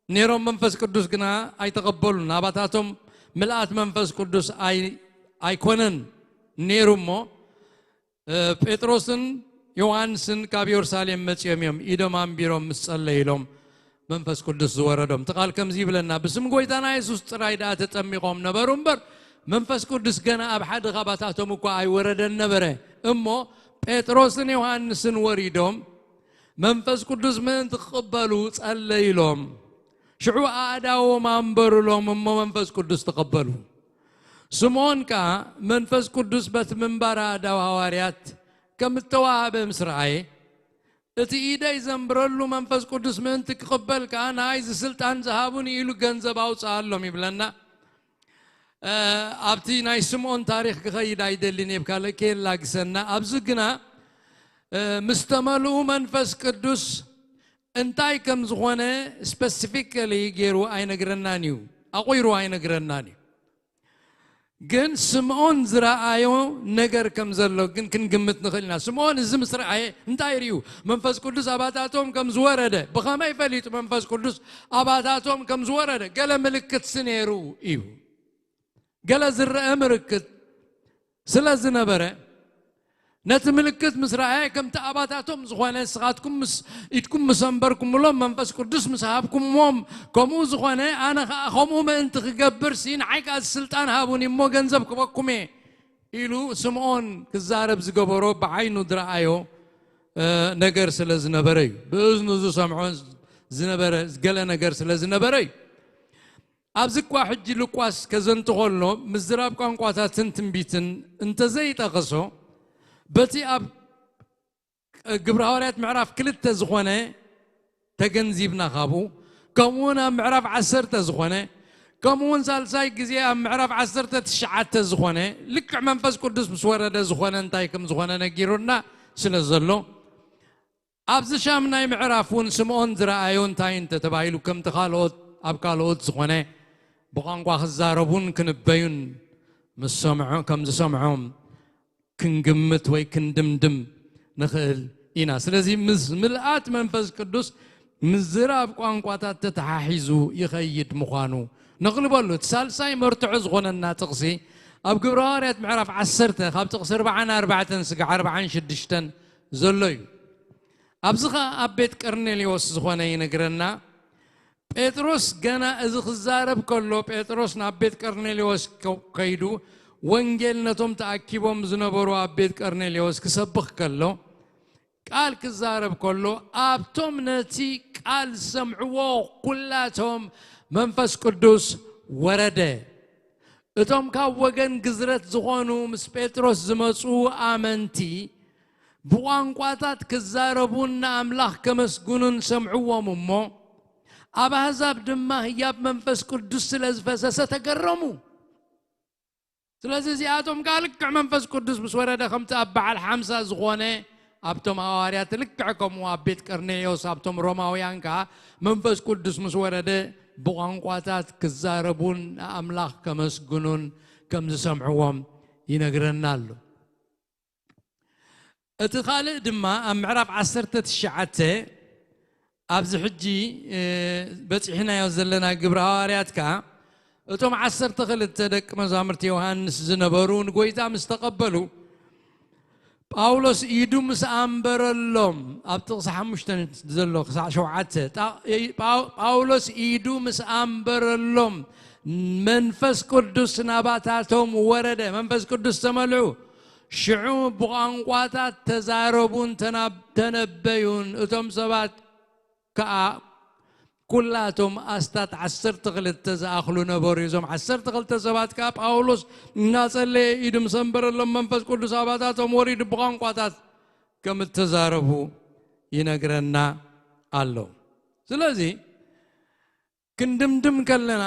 ነይሮም፣ መንፈስ ቅዱስ ግና ኣይተቐበሉን። ናባታቶም ምልኣት መንፈስ ቅዱስ ኣይ-፣ ኣይኮነን ነይሩ እሞ፣ እ፣ ጴጥሮስን ዮሃንስን ካብ የሩሳሌም መጺኦም እዮም። ኢዶም ኣንቢሮም ምስ ጸለዩ ኢሎም መንፈስ ቅዱስ ዝወረዶም። እቲ ቃል ከምዚ ይብለና፣ "ብስም ጎይታና የሱስ ጥራይ ደኣ ተጠሚቖም ነበሩ እምበር፣ መንፈስ ቅዱስ ገና ኣብ ሓደ ኻባታቶም እኳ ኣይወረደን ነበረ። እሞ ጴጥሮስን ዮሃንስን ወሪዶም፣ መንፈስ ቅዱስ ምእንቲ ክቕበሉ ጸለዩ" ኢሎም። ሽዑ ኣእዳዎም ኣንበሩሎም እሞ መንፈስ ቅዱስ ተቐበሉ። ስምዖን ከኣ መንፈስ ቅዱስ በቲ ምንባር ኣእዳው ሃዋርያት ከም እተዋህበ ምስ ረኣየ፣ "እቲ ኢደይ ዘንብረሉ መንፈስ ቅዱስ ምእንቲ ክቕበል ከኣ ንኣይ እዚ ስልጣን ዝሃቡኒ" ኢሉ ገንዘብ ኣውጽኣሎም ይብለና። እ፣ ኣብቲ ናይ ስምዖን ታሪኽ ክኸይድ ኣይደልን እየ፣ ካልእ ከየላግሰና። ኣብዚ ግና፣ እ፣ ምስ ተመልኡ መንፈስ ቅዱስ እንታይ ከም ዝኾነ ስፐሲፊካሊ ገይሩ ኣይነግረናን እዩ፣ ኣቑሩ ኣይነግረናን እዩ። ግን ስምዖን ዝረኣዮ ነገር ከም ዘሎ ግን ክንግምት ንኽእል ኢና። ስምዖን እዚ ምስ ረኣየ እንታይ ርእዩ? መንፈስ ቅዱስ ኣባታቶም ከም ዝወረደ። ብኸመይ ፈሊጡ መንፈስ ቅዱስ ኣባታቶም ከም ዝወረደ? ገለ ምልክትሲ ነይሩ እዩ። ገለ ዝረአ ምልክት ስለ ዝነበረ፣ ነቲ ምልክት ምስ ረኣየ፣ ከምቲ ኣባታቶም ዝኾነ፣ ንስኻትኩም ምስ ኢድኩም ምስ ኣንበርኩምሎም፣ መንፈስ ቅዱስ ምስ ሃብኩምዎም፣ ከምኡ ዝኾነ፣ ኣነ ኸኣ ከምኡ ምእንቲ ክገብር ሲ፣ ንዓይ ከኣ ስልጣን ሃቡኒ እሞ ገንዘብ ክበኩም እየ ኢሉ ስምዖን ክዛረብ ዝገበሮ፣ ብዓይኑ ዝረኣዮ፣ እ፣ ነገር ስለ ዝነበረ እዩ። ብእዝኑ ዝሰምዖ ዝነበረ ገለ ነገር ስለ ዝነበረ እዩ። ኣብዚ እኳ ሕጂ ሉቃስ ከዘንቱ ከሎ፣ ምዝራብ ቋንቋታትን ትንቢትን እንተዘይጠቐሶ፣ በቲ ኣብ ግብረ ሃዋርያት ምዕራፍ ክልተ ዝኾነ ተገንዚብና ካብኡ፣ ከምኡውን ኣብ ምዕራፍ ዓሰርተ ዝኾነ፣ ከምኡውን ሳልሳይ ግዜ ኣብ ምዕራፍ ዓሰርተ ትሽዓተ ዝኾነ፣ ልክዕ መንፈስ ቅዱስ ምስ ወረደ ዝኾነ እንታይ ከም ዝኾነ ነጊሩና ስለ ዘሎ፣ ኣብዚ ሻምናይ ምዕራፍ እውን ስምዖን ዝረኣዮ እንታይ እንተ ተባሂሉ፣ ከምቲ ካልኦት፣ ኣብ ካልኦት ዝኾነ ብቋንቋ ክዛረቡን ክንበዩን ምስ ሰምዖ-፣ ከም ዝሰምዖም ክንግምት ወይ ክንድምድም ንኽእል ኢና። ስለዚ ምስ ምልኣት መንፈስ ቅዱስ ምዝራብ ቋንቋታት ተተሓሒዙ ይኸይድ ምዃኑ ነቕልበሉ። እቲ ሳልሳይ መርትዖ ዝኾነና ጥቕሲ ኣብ ግብረ ሃዋርያት ምዕራፍ ዓሰርተ ካብ ጥቕሲ ኣርብዓን ኣርባዕተን ስጋዕ ኣርብዓን ሽዱሽተን ዘሎ እዩ። ኣብዚ ኸኣ ኣብ ቤት ቀርኔሌዎስ ዝኾነ ይነግረና። ጴጥሮስ ገና እዚ ክዛረብ ከሎ፣ ጴጥሮስ ናብ ቤት ቀርኔሌዎስ ከ-፣ ከይዱ ወንጌል ነቶም ተኣኪቦም ዝነበሩ ኣብ ቤት ቀርኔሌዎስ ክሰብኽ ከሎ፣ ቃል ክዛረብ ከሎ፣ ኣብቶም ነቲ ቃል ዝሰምዕዎ ኩላቶም መንፈስ ቅዱስ ወረደ። እቶም ካብ ወገን ግዝረት ዝኾኑ ምስ ጴጥሮስ ዝመጹ ኣመንቲ ብቋንቋታት ክዛረቡን ንኣምላኽ ከመስግኑን ሰምዕዎም እሞ፣ ኣብ ኣህዛብ ድማ ህያብ መንፈስ ቅዱስ ስለ ዝፈሰሰ ተገረሙ። ስለዚ እዚኣቶም ከኣ ልክዕ መንፈስ ቅዱስ ምስ ወረደ፣ ከምቲ ኣብ በዓል ሓምሳ ዝኾነ ኣብቶም ሃዋርያት፣ ልክዕ ከምኡ ኣብ ቤት ቀርኔሌዎስ ኣብቶም ሮማውያን ከኣ መንፈስ ቅዱስ ምስ ወረደ ብቋንቋታት ክዛረቡን ንኣምላኽ ከመስግኑን ከም ዝሰምዕዎም ይነግረና ኣሎ። እቲ ካልእ ድማ ኣብ ምዕራፍ ዓሰርተ ትሽዓተ ኣብዚ ሕጂ፣ እ፣ በጺሕናዮ ዘለና ግብረ ሃዋርያት ከኣ እቶም ዓሰርተ ክልተ ደቂ መዛሙርቲ ዮሃንስ ዝነበሩ ንጎይታ ምስ ተቐበሉ፣ ጳውሎስ ኢዱ ምስ ኣንበረሎም፣ ኣብ ጥቕሲ ሓሙሽተ ዘሎ ክሳዕ ሸውዓተ፣ ጣ-፣ ጳው-፣ ጳውሎስ ኢዱ ምስ ኣንበረሎም፣ መንፈስ ቅዱስ ናባታቶም ወረደ፣ መንፈስ ቅዱስ ተመልኡ። ሽዑ ብቋንቋታት ተዛረቡን ተናብ-፣ ተነበዩን። እቶም ሰባት ከኣ ኩላቶም ኣስታት ዓሰርተ ክልተ ዝኣኽሉ ነበሩ። እዞም ዓሰርተ ክልተ ሰባት ከኣ ጳውሎስ እናጸለየ ኢዱ ምስ ኣንበረሎም መንፈስ ቅዱስ ኣባታቶም ወሪዱ ብቋንቋታት ከም እተዛረቡ ይነግረና ኣሎ። ስለዚ ክንድምድም ከለና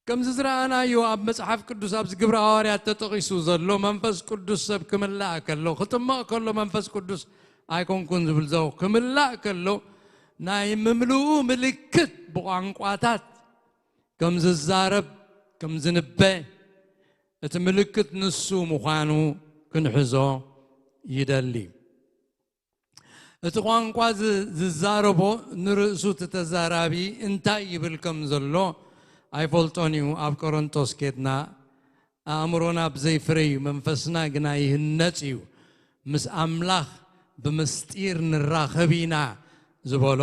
ከምዚ ዝረኣናዮ ኣብ መጽሓፍ ቅዱስ ኣብዚ ግብረ ሃዋርያት ተጠቒሱ ዘሎ መንፈስ ቅዱስ ሰብ ክምላእ ከሎ፣ ክጥመቕ ከሎ መንፈስ ቅዱስ ኣይኮንኩን ዝብል ዘው ክምላእ ከሎ ናይ ምምልኡ ምልክት ብቋንቋታት ከም ዝዛረብ፣ ከም ዝንበ፣ እቲ ምልክት ንሱ ምዃኑ ክንሕዞ ይደሊ። እቲ ቋንቋ ዝ-፣ ዝዛረቦ ንርእሱ እቲ ተዛራቢ እንታይ ይብል ከም ዘሎ ኣይፈልጦን እዩ። ኣብ ቆሮንቶስ ኬድና ኣእምሮና ብዘይ ፍረ እዩ፣ መንፈስና ግና ይህነጽ እዩ። ምስ ኣምላኽ ብምስጢር ንራኸብ ኢና ዝበሎ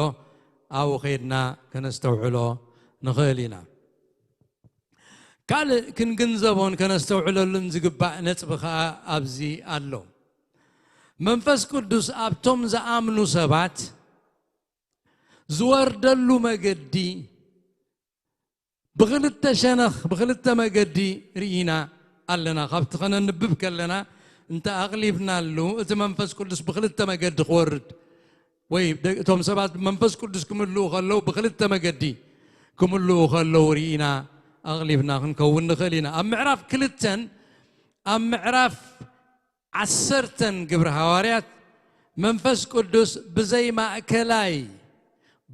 ኣብኡ ኸይድና ከነስተውዕሎ ንኽእል ኢና። ካልእ ክንግንዘቦን ከነስተውዕለሉን ዝግባእ ነጥቢ ኸኣ ኣብዚ ኣሎ። መንፈስ ቅዱስ ኣብቶም ዝኣምኑ ሰባት ዝወርደሉ መገዲ ብኽልተ ሸነኽ፣ ብኽልተ መገዲ ርኢና ኣለና። ካብቲ ኸነንብብ ከለና እንተ ኣቕሊብናሉ፣ እቲ መንፈስ ቅዱስ ብኽልተ መገዲ ክወርድ ወይ ደ-፣ እቶም ሰባት መንፈስ ቅዱስ ክምልኡ ከለዉ ብኽልተ መገዲ ክምልኡ ከለዉ ርኢና ኣቕሊብና ክንከውን ንኽእል ኢና። ኣብ ምዕራፍ ክልተን ኣብ ምዕራፍ ዓሰርተን ግብሪ ሃዋርያት መንፈስ ቅዱስ ብዘይ ማእከላይ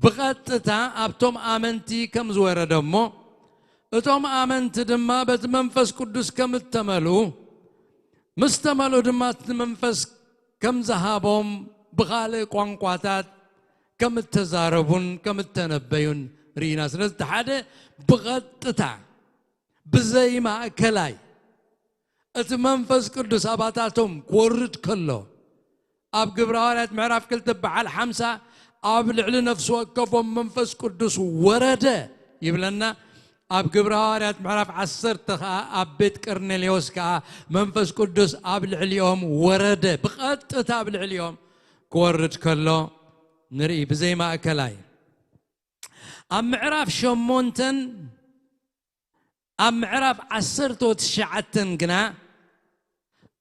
ብቐጥታ ኣብቶም ኣመንቲ ከም ዝወረደ እሞ፣ እቶም ኣመንቲ ድማ በቲ መንፈስ ቅዱስ ከም እተመልኡ፣ ምስ ተመልኡ ድማ እቲ መንፈስ ከም ዝሃቦም ብኻልእ ቋንቋታት ከም እተዛረቡን ከም እተነበዩን ርኢና። ስለዚ እቲ ሓደ ብቐጥታ ብዘይ ማእከላይ እቲ መንፈስ ቅዱስ ኣባታቶም ክወርድ ከሎ፣ ኣብ ግብረ ሃዋርያት ምዕራፍ ክልተ በዓል ሓምሳ ኣብ ልዕሊ ነፍሲ ወከፎም መንፈስ ቅዱስ ወረደ ይብለና። ኣብ ግብረ ሃዋርያት ምዕራፍ ዓሰርተ ከኣ ኣብ ቤት ቀርኔሌዎስ ከኣ መንፈስ ቅዱስ ኣብ ልዕሊኦም ወረደ፣ ብቐጥታ ኣብ ልዕሊኦም ክወርድ ከሎ ንርኢ፣ ብዘይ ማእከላይ። ኣብ ምዕራፍ ሸሞንተን ኣብ ምዕራፍ ዓሰርተ ትሽዓተን ግና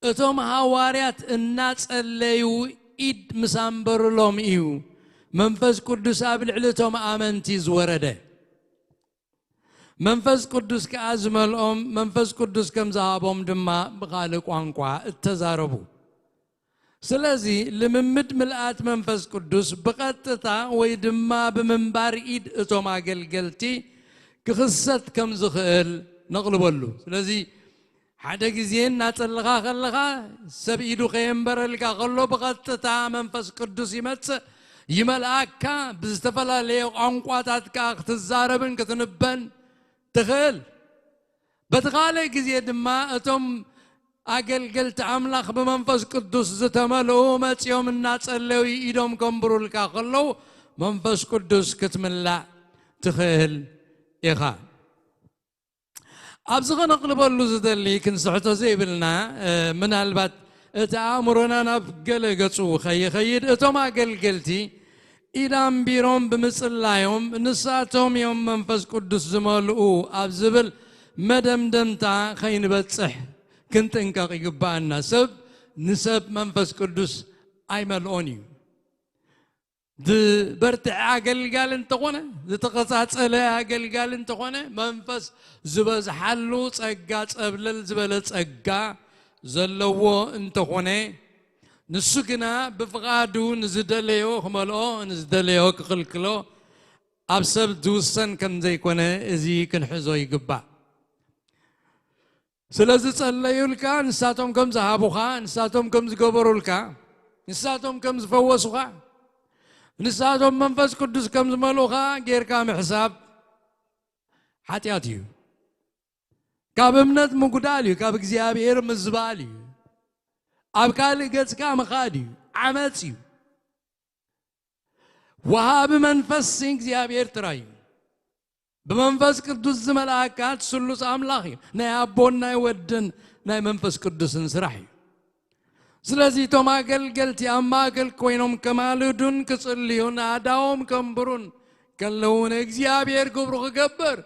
እቶም ሃዋርያት እናጸለዩ ኢድ ምስ ኣንበሩሎም እዩ መንፈስ ቅዱስ ኣብ ልዕሊ እቶም ኣመንቲ ዝወረደ። መንፈስ ቅዱስ ከኣ ዝመልኦም፣ መንፈስ ቅዱስ ከም ዝሃቦም ድማ ብኻልእ ቋንቋ እተዛረቡ። ስለዚ ልምምድ ምልኣት መንፈስ ቅዱስ ብቐጥታ ወይ ድማ ብምንባር ኢድ እቶም ኣገልገልቲ ክኽሰት ከም ዝኽእል ነቕልበሉ። ስለዚ ሓደ ግዜ እናጸለኻ ከለኻ ሰብ ኢዱ ከየንበረልካ ከሎ ብቐጥታ መንፈስ ቅዱስ ይመጽእ፣ ይመልኣካ፣ ብዝተፈላለየ ቋንቋታት ከኣ ክትዛረብን ክትንበን ትኽእል። በቲ ካልእ ግዜ ድማ እቶም ኣገልገልቲ ኣምላኽ ብመንፈስ ቅዱስ ዝተመልኡ መጺኦም እናጸለዩ ኢዶም ከንብሩልካ ከለዉ መንፈስ ቅዱስ ክትምላእ ትኽእል ኢኻ። ኣብዚ ከነቕልበሉ ዝደሊ ክንስሕቶ ዘይብልና፣ እ፣ ምናልባት እቲ ኣእምሮና ናብ ገለ ገጹ ከይኸይድ እቶም ኣገልገልቲ ኢድ ኣንቢሮም ብምጽላዮም ንሳቶም እዮም መንፈስ ቅዱስ ዝመልኡ ኣብ ዝብል መደምደምታ ከይንበጽሕ ክንጥንቀቕ ይግብኣና። ሰብ ንሰብ መንፈስ ቅዱስ ኣይመልኦን እዩ። ዝበርትዐ ኣገልጋሊ እንተኾነ፣ ዝተቐጻጸለ ኣገልጋሊ እንተኾነ፣ መንፈስ ዝበዝሓሉ ጸጋ፣ ጸብለል ዝበለ ጸጋ ዘለዎ እንተኾነ፣ ንሱ ግና ብፍቓዱ ንዝደለዮ ክመልኦ፣ ንዝደለዮ ክኽልክሎ ኣብ ሰብ ዝውሰን ከም ዘይኮነ እዚ ክንሕዞ ይግባእ። ስለዚ ጸለዩልካ፣ ንሳቶም ከም ዝሃቡኻ፣ ንሳቶም ከም ዝገበሩልካ፣ ንሳቶም ከም ዝፈወሱኻ፣ ንሳቶም መንፈስ ቅዱስ ከም ዝመልኡኻ ጌርካ ምሕሳብ ሓጢኣት እዩ። ካብ እምነት ምጉዳል እዩ፣ ካብ እግዚኣብሔር ምዝባል እዩ፣ ኣብ ካልእ ገጽካ ምኻድ እዩ፣ ዓመጽ እዩ። ወሃቢ መንፈስ እግዚኣብሔር ጥራይ እዩ። ብመንፈስ ቅዱስ ዝመልኣካ እቲ ስሉስ ኣምላኽ እዩ። ናይ ኣቦን ናይ ወድን ናይ መንፈስ ቅዱስን ስራሕ እዩ። ስለዚ እቶም ኣገልገልቲ ኣብ ማእከል ኮይኖም ከማልዱን ክጽልዩን ኣእዳዎም ከንብሩን ከለዉ ንእግዚኣብሔር ግብሩ ክገብር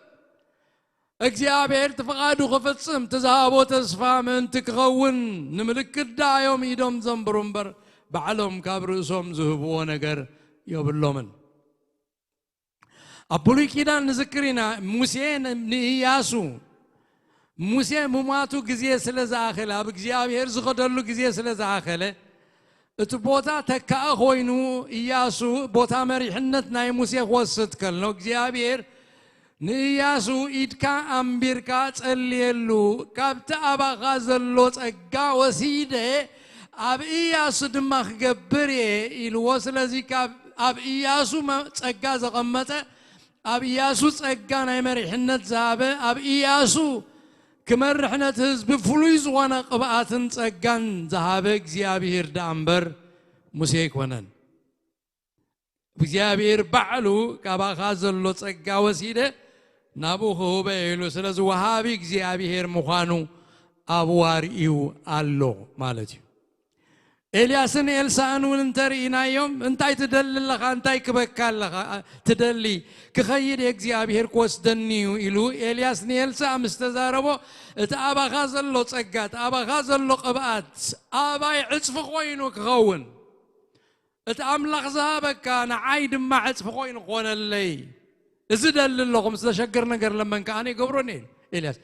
እግዚኣብሔር እቲ ፍቓዱ ክፍጽም እቲ ዝሃቦ ተስፋ ምእንቲ ክኸውን ንምልክት ደኣ እዮም ኢዶም ዘንብሩ እምበር ባዕሎም ካብ ርእሶም ዝህብዎ ነገር የብሎምን። ኣብ ብሉይ ኪዳን ንዝክር ኢና ሙሴ ንእያሱ ሙሴ ምሟቱ ግዜ ስለ ዝኣኸለ ኣብ እግዚኣብሔር ዝኸደሉ ግዜ ስለ ዝኣኸለ እቲ ቦታ ተካእ ኮይኑ እያሱ ቦታ መሪሕነት ናይ ሙሴ ክወስድ ከሎ እግዚኣብሔር ንእያሱ ኢድካ ኣንቢርካ ጸልየሉ ካብቲ ኣባኻ ዘሎ ጸጋ ወሲደ ኣብ እያሱ ድማ ክገብር እየ ኢልዎ። ስለዚ ካብ ኣብ እያሱ ጸጋ ዘቐመጠ ኣብ እያሱ ጸጋ ናይ መሪሕነት ዝሃበ ኣብ እያሱ ክመርሕ ነቲ ህዝቢ ፍሉይ ዝኾነ ቅብኣትን ጸጋን ዝሃበ እግዚኣብሔር ደኣ እምበር ሙሴ ኣይኮነን። እግዚኣብሔር ባዕሉ ካባኻ ዘሎ ጸጋ ወሲደ ናብኡ ክህበ ኢሉ ስለዚ ወሃቢ እግዚኣብሔር ምዃኑ ኣብ ዋርኢዩ ኣሎ ማለት እዩ። ኤልያስን ኤልሳእን እውን እንተርኢናዮም እንታይ ትደሊ ኣለኻ እንታይ ክበካ ኣለኻ ትደሊ ክኸይድ እግዚኣብሔር ክወስደኒ እዩ ኢሉ ኤልያስ ንኤልሳእ ምስ ተዛረቦ እቲ ኣባኻ ዘሎ ጸጋ እቲ ኣባኻ ዘሎ ቅብኣት ኣባይ ዕጽፊ ኮይኑ ክኸውን እቲ ኣምላኽ ዝሃበካ ንዓይ ድማ ዕጽፊ ኮይኑ ክኾነለይ እዚ ደሊ ኣለኹ ምስ ዘሸግር ነገር ለመንካ ኣነ ይገብሮኒ ኢሉ ኤልያስ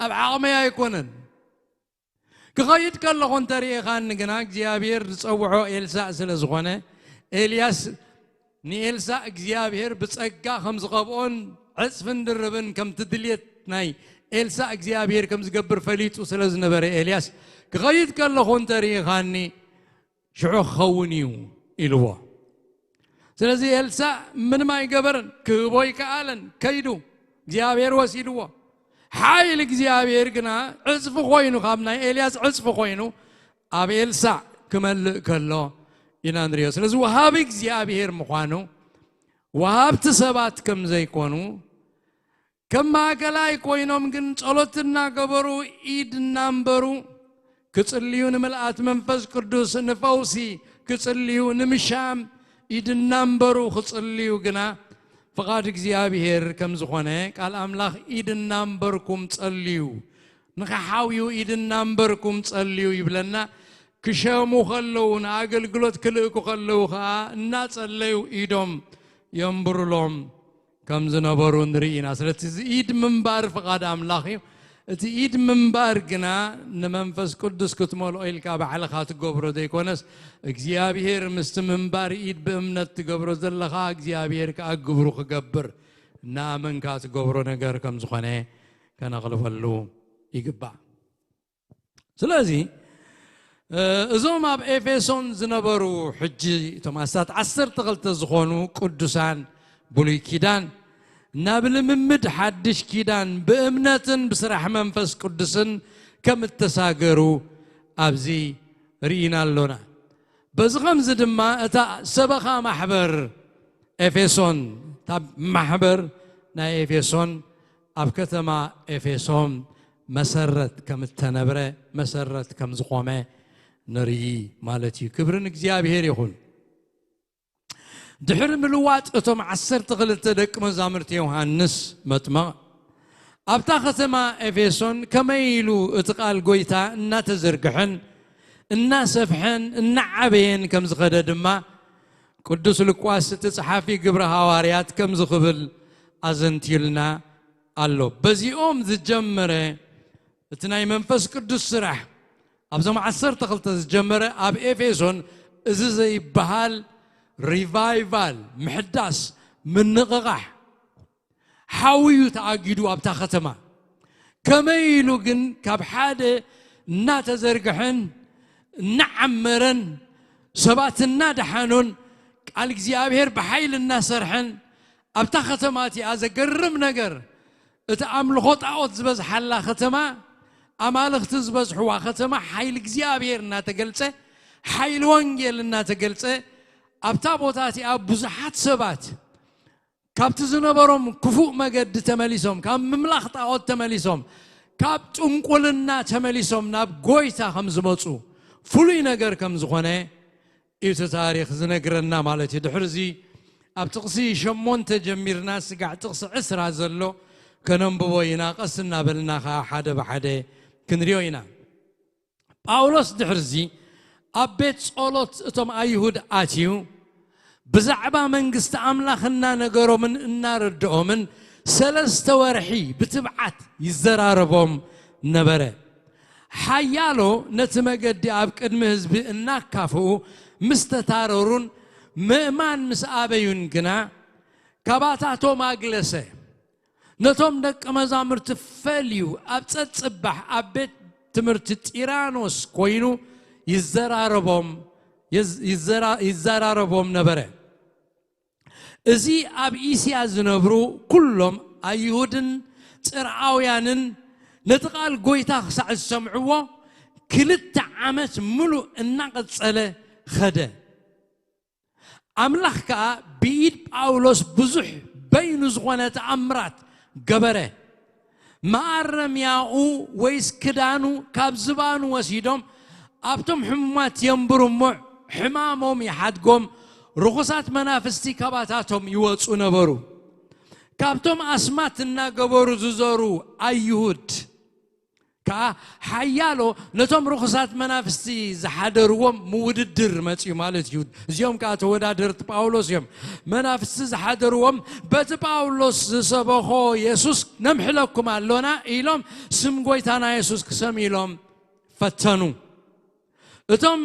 ኣብ ዓቕመይ ኣይኮነን ክኸይድ ከለኹ እንተርእኻኒ ግና እግዚኣብሔር ዝጸውዖ ኤልሳእ ስለ ዝኾነ ኤልያስ ንኤልሳእ እግዚኣብሔር ብጸጋ ከም ዝቐብኦን ዕጽፍን ድርብን ከምቲ ድልየት ናይ ኤልሳእ እግዚኣብሔር ከም ዝገብር ፈሊጡ ስለ ዝነበረ ኤልያስ ክኸይድ ከለኹ እንተርእኻኒ ሽዑ ክኸውን እዩ ኢልዎ። ስለዚ ኤልሳእ ምንም ኣይገበረን፣ ክህቦ ኣይከኣለን። ከይዱ እግዚኣብሔር ወሲድዎ። ሓይል እግዚኣብሔር ግና ዕጽፊ ኮይኑ፣ ካብ ናይ ኤልያስ ዕጽፊ ኮይኑ ኣብ ኤልሳእ ክመልእ ከሎ ኢና ንሪኦ። ስለዚ ወሃቢ እግዚኣብሔር ምዃኑ ወሃብቲ ሰባት ከም ዘይኮኑ ከም ማእከላይ ኮይኖም ግን ጸሎት እናገበሩ ኢድ እናንበሩ ክጽልዩ ንምልኣት መንፈስ ቅዱስ ንፈውሲ ክጽልዩ ንምሻም ኢድ እናንበሩ ክጽልዩ ግና ፍቓድ እግዚኣብሔር ከም ዝኾነ ቃል ኣምላኽ ኢድ እናንበርኩም ጸልዩ ንኽሓውዩ ኢድ እናንበርኩም ጸልዩ ይብለና ክሸሙ ከለዉ ንኣገልግሎት ክልእኩ ከለዉ ኸዓ እናጸለዩ ኢዶም የንብሩሎም ከም ዝነበሩ ንርኢ ኢና። ስለዚ እዚ ኢድ ምንባር ፍቓድ ኣምላኽ እዩ። እቲ ኢድ ምንባር ግና ንመንፈስ ቅዱስ ክትመልኦ ኢልካ ባዕልኻ ትገብሮ ዘይኮነስ እግዚኣብሔር ምስቲ ምንባር ኢድ ብእምነት ትገብሮ ዘለኻ እግዚኣብሔር ከዓ ግብሩ ክገብር እናኣመንካ ትገብሮ ነገር ከም ዝኾነ ከነቕልፈሉ ይግባእ። ስለዚ እዞም ኣብ ኤፌሶን ዝነበሩ ሕጂ እቶም ኣስታት ዓሰርተ ክልተ ዝኾኑ ቅዱሳን ብሉይ ኪዳን ናብ ልምምድ ሓድሽ ኪዳን ብእምነትን ብስራሕ መንፈስ ቅዱስን ከም እተሳገሩ ኣብዚ ርኢና ኣሎና። በዚ ኸምዚ ድማ እታ ሰበኻ ማሕበር ኤፌሶን እታ ማሕበር ናይ ኤፌሶን ኣብ ከተማ ኤፌሶን መሰረት ከም እተነብረ መሰረት ከም ዝኾመ ንርኢ ማለት እዩ። ክብሪ ንእግዚኣብሔር ይኹን። ድሕሪ ምልዋጥ እቶም ዓሰርተ ክልተ ደቂ መዛሙርቲ ዮሃንስ መጥመቕ ኣብታ ከተማ ኤፌሶን ከመይ ኢሉ እቲ ቃል ጎይታ እናተዘርግሐን እናሰፍሐን እናዓበየን ከም ዝኸደ ድማ ቅዱስ ሉቃስ እቲ ጸሓፊ ግብረ ሃዋርያት ከም ዝኽብል ኣዘንትዩልና ኣሎ። በዚኦም ዝጀመረ እቲ ናይ መንፈስ ቅዱስ ስራሕ ኣብዞም ዓሰርተ ክልተ ዝጀመረ ኣብ ኤፌሶን እዚ ዘይበሃል ሪቫይቫል ምሕዳስ ምንቕቓሕ፣ ሓዊ እዩ ተኣጊዱ ኣብታ ከተማ። ከመይ ኢሉ ግን ካብ ሓደ እናተዘርግሐን እናዓመረን ሰባት እናደሓኑን ቃል እግዚኣብሔር ብሓይሊ እናሰርሐን ኣብታ ከተማ እቲኣ ዘገርም ነገር፣ እቲ ኣምልኾ ጣዖት ዝበዝሓላ ከተማ፣ ኣማልኽቲ ዝበዝሕዋ ከተማ ሓይሊ እግዚኣብሔር እናተገልጸ፣ ሓይሊ ወንጌል እናተገልጸ፣ ኣብታ ቦታ እቲኣ ብዙሓት ሰባት ካብቲ ዝነበሮም ክፉእ መገዲ ተመሊሶም፣ ካብ ምምላኽ ጣዖት ተመሊሶም፣ ካብ ጥንቁልና ተመሊሶም ናብ ጎይታ ከም ዝመጹ፣ ፍሉይ ነገር ከም ዝኾነ እዩ እቲ ታሪኽ ዝነግረና ማለት እዩ። ድሕርዚ ኣብ ጥቕሲ ሸሞንተ ጀሚርና ስጋዕ ጥቕሲ ዕስራ ዘሎ ከነንብቦ ኢና። ቀስ እናበልና ኸዓ ሓደ ብሓደ ክንሪኦ ኢና። ጳውሎስ ድሕርዚ ኣብ ቤት ጸሎት እቶም ኣይሁድ ኣትዩ፣ ብዛዕባ መንግስቲ ኣምላኽ እናነገሮምን እናረድኦምን ሰለስተ ወርሒ ብትብዓት ይዘራረቦም ነበረ። ሓያሎ ነቲ መገዲ ኣብ ቅድሚ ህዝቢ እናካፍኡ ምስ ተታረሩን ምእማን ምስ ኣበዩን ግና፣ ካባታቶም ኣግለሰ። ነቶም ደቂ መዛሙርቲ ፈልዩ ኣብ ጸጽባሕ ኣብ ቤት ትምህርቲ ጢራኖስ ኮይኑ ይዘራረቦም፣ ይዝ-፣ ይዘራ-፣ ይዘራረቦም ነበረ። እዚ ኣብ እስያ ዝነብሩ ኩሎም ኣይሁድን ጽርዓውያንን ነቲ ቃል ጎይታ ክሳዕ ዝሰምዕዎ ክልተ ዓመት ምሉእ እናቐጸለ ኸደ። ኣምላኽ ከኣ ብኢድ ጳውሎስ ብዙሕ በይኑ ዝኾነ ተኣምራት ገበረ። መኣረምያኡ ወይስ ክዳኑ ካብ ዝባኑ ወሲዶም ኣብቶም ሕሙማት የንብሩ እሞ ሕማሞም ይሓድጎም፣ ርኹሳት መናፍስቲ ካባታቶም ይወጹ ነበሩ። ካብቶም ኣስማት እናገበሩ ዝዞሩ ኣይሁድ ከኣ ሓያሎ ነቶም ርኹሳት መናፍስቲ ዝሓደርዎም ምውድድር መጽዩ ማለት እዩ። እዚኦም ከኣ ተወዳደርቲ ጳውሎስ እዮም። መናፍስቲ ዝሓደርዎም በቲ ጳውሎስ ዝሰበኾ የሱስ ነምሕለኩም ኣሎና ኢሎም ስም ጎይታና የሱስ ክሰምዩሎም ፈተኑ። እቶም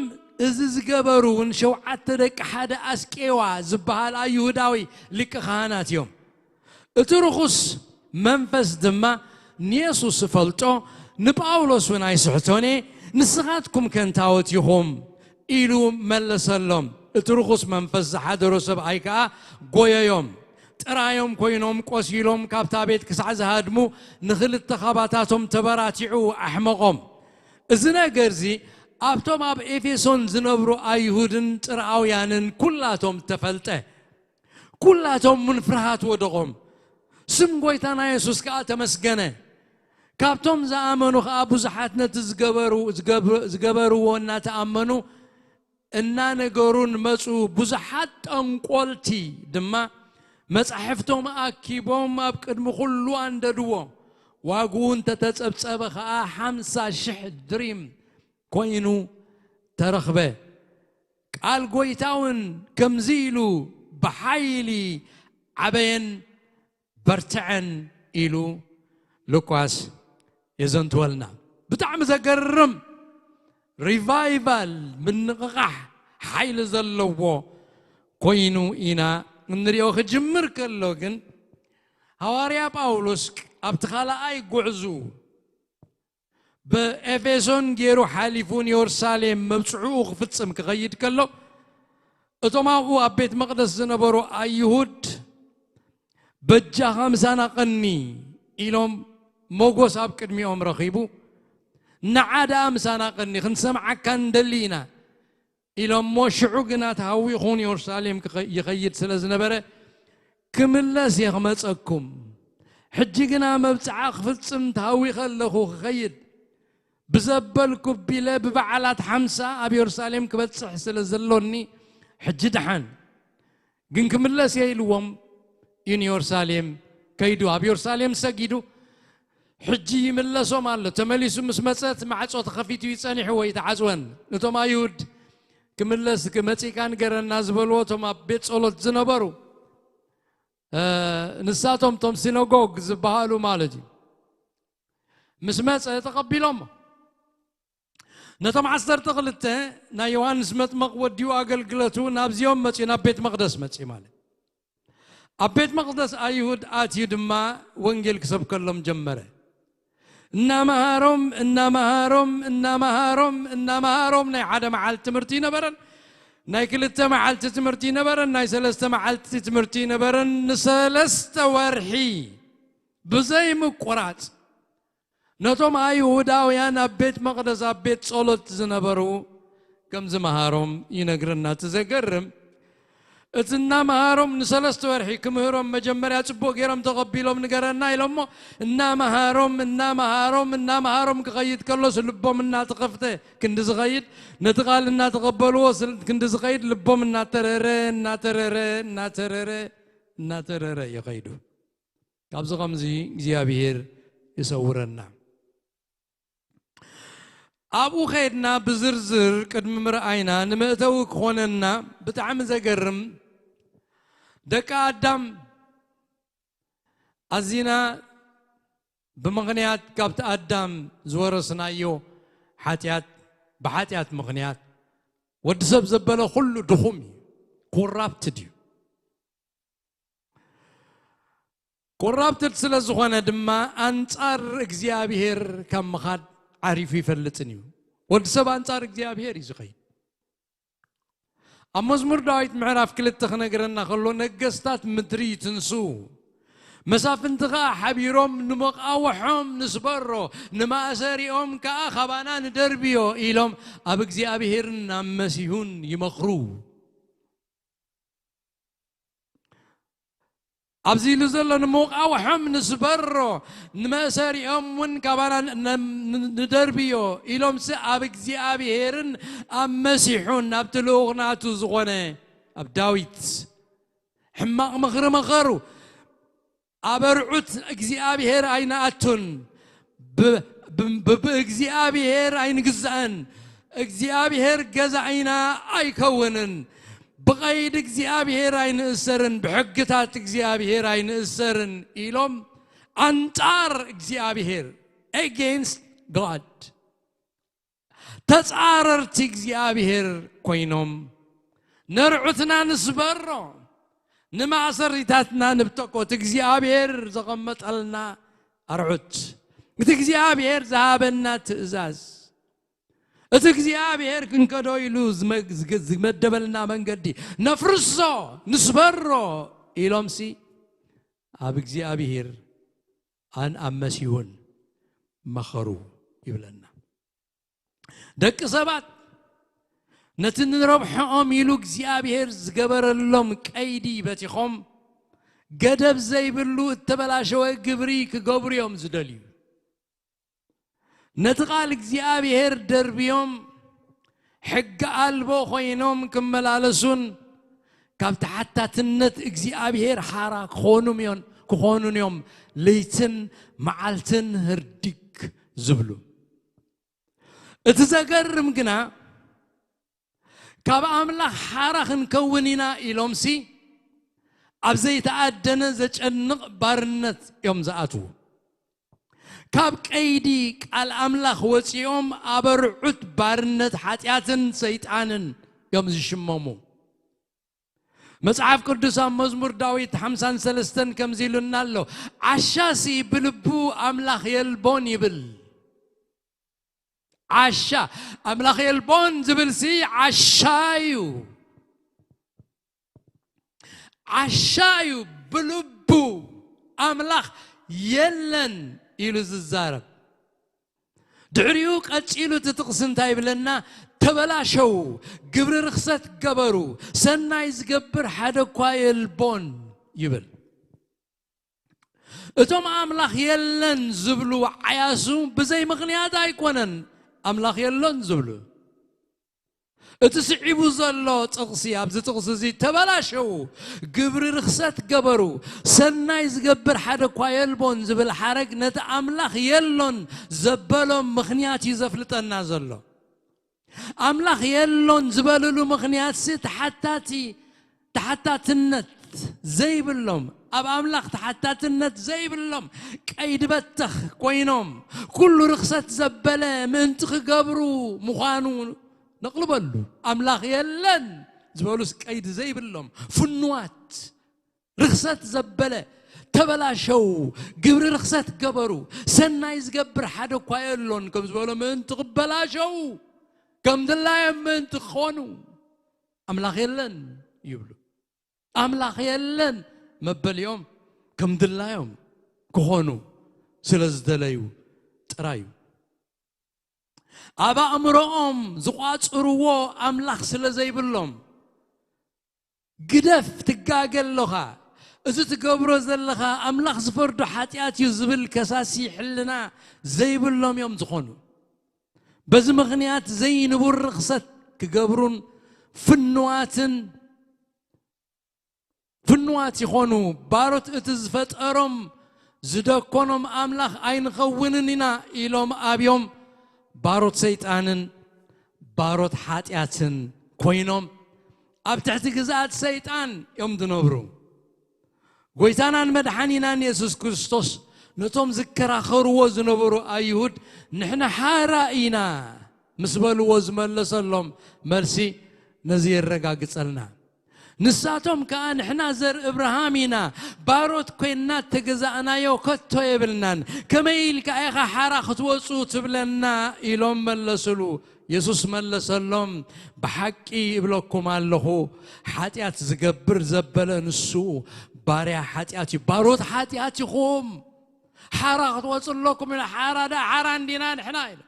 እዚ ዝገበሩ እውን ሸውዓተ ደቂ ሓደ ኣስቄዋ ዝበሃል ኣይሁዳዊ ሊቀ ካህናት እዮም። እቲ ርኹስ መንፈስ ድማ ንየሱስ እፈልጦ፣ ንጳውሎስ እውን ኣይስሕቶን እየ፣ ንስኻትኩም ከ እንታወት ኢኹም? ኢሉ መለሰሎም። እቲ ርኹስ መንፈስ ዝሓደሮ ሰብኣይ ከኣ ጎየዮም። ጥራዮም ኮይኖም ቆሲሎም ካብታ ቤት ክሳዕ ዝሃድሙ ንኽልተ ካባታቶም ተበራቲዑ ኣሕመቖም። እዚ ነገርዚ ኣብቶም ኣብ ኤፌሶን ዝነብሩ ኣይሁድን ጥርኣውያንን ኩላቶም ተፈልጠ። ኩላቶም እውን ፍርሃት ወደቖም። ስም ጎይታና የሱስ ከኣ ተመስገነ። ካብቶም ዝኣመኑ ኸኣ ብዙሓት ነቲ ዝገበሩ-፣ ዝገብ-፣ ዝገበርዎ እናተኣመኑ እናነገሩን መጹ። ብዙሓት ጠንቆልቲ ድማ መጻሕፍቶም ኣኪቦም ኣብ ቅድሚ ኩሉ ኣንደድዎ። ዋግኡ እንተተጸብጸበ ኸኣ ሓምሳ ሽሕ ድሪም ኮይኑ ተረኽበ። ቃል ጎይታ እውን ከምዚ ኢሉ ብሓይሊ ዓበየን በርትዐን ኢሉ ሉቃስ የዘንትወልና። ብጣዕሚ ዘገርም ሪቫይቫል፣ ምንቕቓሕ ሓይሊ ዘለዎ ኮይኑ ኢና እንሪኦ። ክጅምር ከሎ ግን ሃዋርያ ጳውሎስ ኣብቲ ካልኣይ ጉዕዙ ብኤፌሶን ገይሩ ሓሊፉ ንየሩሳሌም መብጽዕኡ ክፍጽም ክኸይድ ከሎ፣ እቶም ኣብኡ ኣብ ቤት መቕደስ ዝነበሩ ኣይሁድ በጃኻ ምሳና ቀኒ ኢሎም ሞጎስ ኣብ ቅድሚኦም ረኺቡ፣ ንዓ ደኣ ምሳና ቀኒ ክንሰምዓካ ንደሊ ኢና ኢሎሞ፣ ሽዑ ግና ተሃዊኹ ንየሩሳሌም ክኸ-፣ ይኸይድ ስለ ዝነበረ፣ ክምለስ እየ ክመጸኩም። ሕጂ ግና መብጽዓ ክፍጽም ተሃዊኸ ኣለኹ ክኸይድ። ብዘበልኩ ቢለ ብበዓላት ሓምሳ ኣብ የሩሳሌም ክበጽሕ ስለ ዘሎኒ፣ ሕጂ ደሓን። ግን ክምለስ እየ ኢልዎም እዩ ንየሩሳሌም ከይዱ። ኣብ የሩሳሌም ሰጊዱ፣ ሕጂ ይምለሶም ኣሎ። ተመሊሱ ምስ መጸ፣ እቲ ማዕጾ ተኸፊቱ እዩ ጸኒሑ ወይ ተዓጽወን። እቶም ኣይሁድ ክምለስ፣ መጺእካ ንገረና ዝበልዎ እቶም ኣብ ቤት ጸሎት ዝነበሩ፣ እ፣ ንሳቶም እቶም ሲነጎግ ዝበሃሉ ማለት እዩ። ምስ መጸ ተቐቢሎሞ። ነቶም ዓሰርተ ክልተ ናይ ዮሃንስ መጥመቕ ወዲኡ ኣገልግለቱ ናብዚኦም መጺኡ፣ ናብ ቤት መቕደስ መጺኡ ማለት። ኣብ ቤት መቕደስ ኣይሁድ ኣትዩ ድማ ወንጌል ክሰብከሎም ጀመረ። እናመሃሮም እናመሃሮም እናመሃሮም እናመሃሮም፣ ናይ ሓደ መዓልቲ ትምህርቲ ይነበረን፣ ናይ ክልተ መዓልቲ ትምህርቲ ይነበረን፣ ናይ ሰለስተ መዓልቲ ትምህርቲ ይነበረን። ንሰለስተ ወርሒ ብዘይ ምቁራጽ ነቶም ኣይሁዳውያን ኣብ ቤት መቕደስ፣ ኣብ ቤት ጸሎት ዝነበሩ ከም ዝመሃሮም ይነግረና። እቲ ዘገርም፣ እቲ እናመሃሮም ንሰለስተ ወርሒ ክምህሮም መጀመርያ ጽቡቕ ገይሮም ተቐቢሎም ንገረና ኢሎሞ፣ እናመሃሮም እናመሃሮም እናመሃሮም ክኸይድ ከሎስ ልቦም እናተኸፍተ ክንዲ ዝኸይድ፣ ነቲ ቃል እናተቐበልዎ ስል- ክንዲ ዝኸይድ ልቦም እናተረረ እናተረረ እናተረረ እናተረረ ይኸይዱ። ካብዚ ኸምዚ እግዚኣብሔር ይሰውረና። ኣብኡ ኸይድና ብዝርዝር ቅድሚ ምርኣይና፣ ንመእተዊ ክኾነና ብጣዕሚ ዘገርም፣ ደቂ ኣዳም ኣዚና ብምኽንያት ካብቲ ኣዳም ዝወረስናዮ ሓጢኣት፣ ብሓጢኣት ምኽንያት ወዲ ሰብ ዘበለ ኩሉ ድኹም እዩ፣ ኮራፕትድ እዩ። ኮራፕትድ ስለ ዝኾነ ድማ ኣንጻር እግዚኣብሔር ካብ ምኻድ ዓሪፉ ይፈልጥን እዩ። ወዲ ሰብ ኣንጻር እግዚኣብሔር እዩ ዝኸይድ። ኣብ መዝሙር ዳዊት ምዕራፍ ክልተ ክነግረና ከሎ፣ ነገስታት ምድሪ ይትንሱ፣ መሳፍንቲ ኸኣ ሓቢሮም ንመቓውሖም ንስበሮ፣ ንማእሰሪኦም ከኣ ካባና ንደርብዮ ኢሎም ኣብ እግዚኣብሔርን ኣብ መሲሁን ይመኽሩ። ኣብዚ ኢሉ ዘሎ ንመቃውሖም ንስበሮ፣ ንመእሰሪኦም እውን ካባና ን- ን- ንደርብዮ ኢሎምሲ ኣብ እግዚኣብሔርን ኣብ መሲሑን ኣብቲ ልኡኽ ናቱ ዝኾነ ኣብ ዳዊት ሕማቕ ምኽሪ መኸሩ። ኣብ ኣርዑት እግዚኣብሔር ኣይንኣቱን፣ ብ- ብ- ብ- ብእግዚኣብሔር ኣይንግዛእን። እግዚኣብሔር ገዛኢና ኣይከውንን። ብቐይዲ እግዚኣብሔር ኣይንእሰርን፣ ብሕግታት እግዚኣብሔር ኣይንእሰርን ኢሎም ኣንጻር እግዚኣብሔር፣ against God፣ ተጻረርቲ እግዚኣብሔር ኮይኖም፣ ነርዑትና ንስበሮ፣ ንማእሰሪታትና ንብተኮ። እቲ እግዚኣብሔር ዘቐመጠልና ኣርዑት፣ እቲ እግዚኣብሔር ዝሃበና ትእዛዝ፣ እቲ እግዚኣብሔር ክንከዶ ኢሉ ዝመ- ዝገ- ዝመደበልና መንገዲ ነፍርሶ፣ ንስበሮ ኢሎምሲ ኣብ እግዚኣብሔር ኣን ኣብ መሲሁን መኸሩ ይብለና። ደቂ ሰባት ነቲ ንረብሖኦም ኢሉ እግዚኣብሔር ዝገበረሎም ቀይዲ በቲኾም፣ ገደብ ዘይብሉ እተበላሸወ ግብሪ ክገብሩ እዮም ዝደልዩ። ነቲ ቃል እግዚኣብሔር ደርብዮም፣ ሕጊ ኣልቦ ኮይኖም ክመላለሱን ካብ ተሓታትነት እግዚኣብሔር ሓራ ክኾኑም እዮም፣ ክኾኑን እዮም ለይትን መዓልትን ህርዲግ ዝብሉ። እቲ ዘገርም ግና፣ ካብ ኣምላኽ ሓራ ክንከውን ኢና ኢሎምሲ ኣብ ዘይተኣደነ ዘጨንቕ ባርነት እዮም ዝኣትዉ። ካብ ቀይዲ ቃል ኣምላኽ ወጺኦም ኣብ ኣርዑት ባርነት ሓጢኣትን ሰይጣንን እዮም ዝሽመሙ። መጽሓፍ ቅዱስ ኣብ መዝሙር ዳዊት ሓምሳን ሰለስተን ከምዚ ኢሉና ኣሎ፣ ዓሻሲ ብልቡ ኣምላኽ የልቦን ይብል። ዓሻ፣ ኣምላኽ የልቦን ዝብልሲ ዓሻ እዩ። ዓሻ እዩ፣ ብልቡ ኣምላኽ የለን ኢሉ ዝዛረብ። ድሕሪኡ ቀጺሉ እቲ ጥቕሲ እንታይ ይብለና? ተበላሸው፣ ግብሪ ርኽሰት ገበሩ፣ ሰናይ ዝገብር ሓደ እኳ የልቦን ይብል። እቶም ኣምላኽ የለን ዝብሉ ዓያሱ ብዘይ ምኽንያት ኣይኮነን ኣምላኽ የሎን ዝብሉ። እቲ ስዒቡ ዘሎ ጥቕሲ፣ ኣብዚ ጥቕሲ እዚ ተበላሸው፣ ግብሪ ርኽሰት ገበሩ፣ ሰናይ ዝገብር ሓደ እኳ የልቦን ዝብል ሓረግ ነቲ ኣምላኽ የሎን ዘበሎም ምኽንያት እዩ ዘፍልጠና ዘሎ። ኣምላኽ የሎን ዝበልሉ ምኽንያትሲ ተሓታቲ፣ ተሓታትነት ዘይብሎም፣ ኣብ ኣምላኽ ተሓታትነት ዘይብሎም፣ ቀይዲ በተኽ ኮይኖም፣ ኩሉ ርኽሰት ዘበለ ምእንቲ ክገብሩ ምዃኑ ነቕልበሉ። ኣምላኽ የለን ዝበሉስ ቀይዲ ዘይብሎም ፍኑዋት ርኽሰት ዘበለ፣ ተበላሸው፣ ግብሪ ርኽሰት ገበሩ፣ ሰናይ ዝገብር ሓደ እኳ የሎን ከም ዝበሎ ምእንቲ ክበላሸው፣ ከም ድላዮም ምእንቲ ክኾኑ፣ ኣምላኽ የለን ይብሉ። ኣምላኽ የለን መበሊኦም ከም ድላዮም ክኾኑ ስለ ዝደለዩ ጥራይ እዩ። ኣብ ኣእምሮኦም ዝቋጽርዎ ኣምላኽ ስለ ዘይብሎም፣ ግደፍ፣ ትጋገ ኣለኻ፣ እዚ ትገብሮ ዘለኻ ኣምላኽ ዝፈርዶ ሓጢኣት እዩ ዝብል ከሳሲ ሕልና ዘይብሎም እዮም ዝኾኑ። በዚ ምኽንያት ዘይንቡር ርኽሰት ክገብሩን ፍንዋትን ፍንዋት ይኾኑ። ባሮት እቲ ዝፈጠሮም ዝደኮኖም ኣምላኽ ኣይንኸውንን ኢና ኢሎም ኣብዮም ባሮት ሰይጣንን ባሮት ሓጢኣትን ኮይኖም ኣብ ትሕቲ ግዝኣት ሰይጣን እዮም ዝነብሩ። ጎይታናን መድሓኒናን የሱስ ክርስቶስ ነቶም ዝከራኸርዎ ዝነበሩ ኣይሁድ ንሕና ሓራ ኢና ምስ በልዎ ዝመለሰሎም መልሲ ነዚ የረጋግጸልና። ንሳቶም ከኣ ንሕና ዘር እብርሃም ኢና፣ ባሮት ኮይንና እተገዛእናዮ ከቶ የብልናን። ከመይ ኢልካ ኢኻ ሓራ ክትወጹ ትብለና? ኢሎም መለስሉ። የሱስ መለሰሎም፣ ብሓቂ እብለኩም ኣለኹ፣ ሓጢኣት ዝገብር ዘበለ ንሱ ባርያ ሓጢኣት እዩ፣ ባሮት ሓጢኣት ኢኹም። ሓራ ክትወጹ ኣለኩም ኢሉ፣ ሓራ ዳ ሓራ እንዲና ንሕና ኢሉ።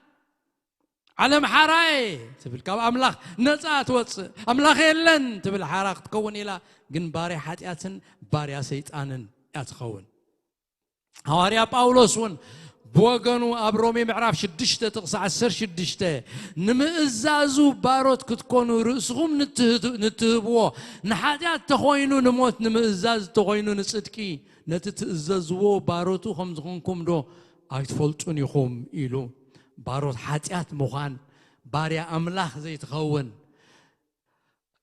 ዓለም ሓራየ ትብል፣ ካብ ኣምላኽ ነጻ ትወጽእ፣ ኣምላኽ የለን ትብል ሓራ ክትከውን ኢላ፣ ግን ባርያ ሓጢኣትን ባርያ ሰይጣንን እያ ትኸውን። ሃዋርያ ጳውሎስ እውን ብወገኑ ኣብ ሮሜ ምዕራፍ ሽዱሽተ ጥቕሲ ዓሰርተ ሽዱሽተ፣ ንምእዛዙ ባሮት ክትኮኑ ርእስኹም ንትህቱ- ንትህብዎ፣ ንሓጢኣት ተኾይኑ ንሞት፣ ንምእዛዝ ተኾይኑ ንጽድቂ፣ ነቲ ትእዘዝዎ ባሮቱ ከም ዝኾንኩም ዶ ኣይትፈልጡን ኢኹም? ኢሉ። ባሮት ሓጢኣት ምዃን፣ ባርያ ኣምላኽ ዘይትኸውን፣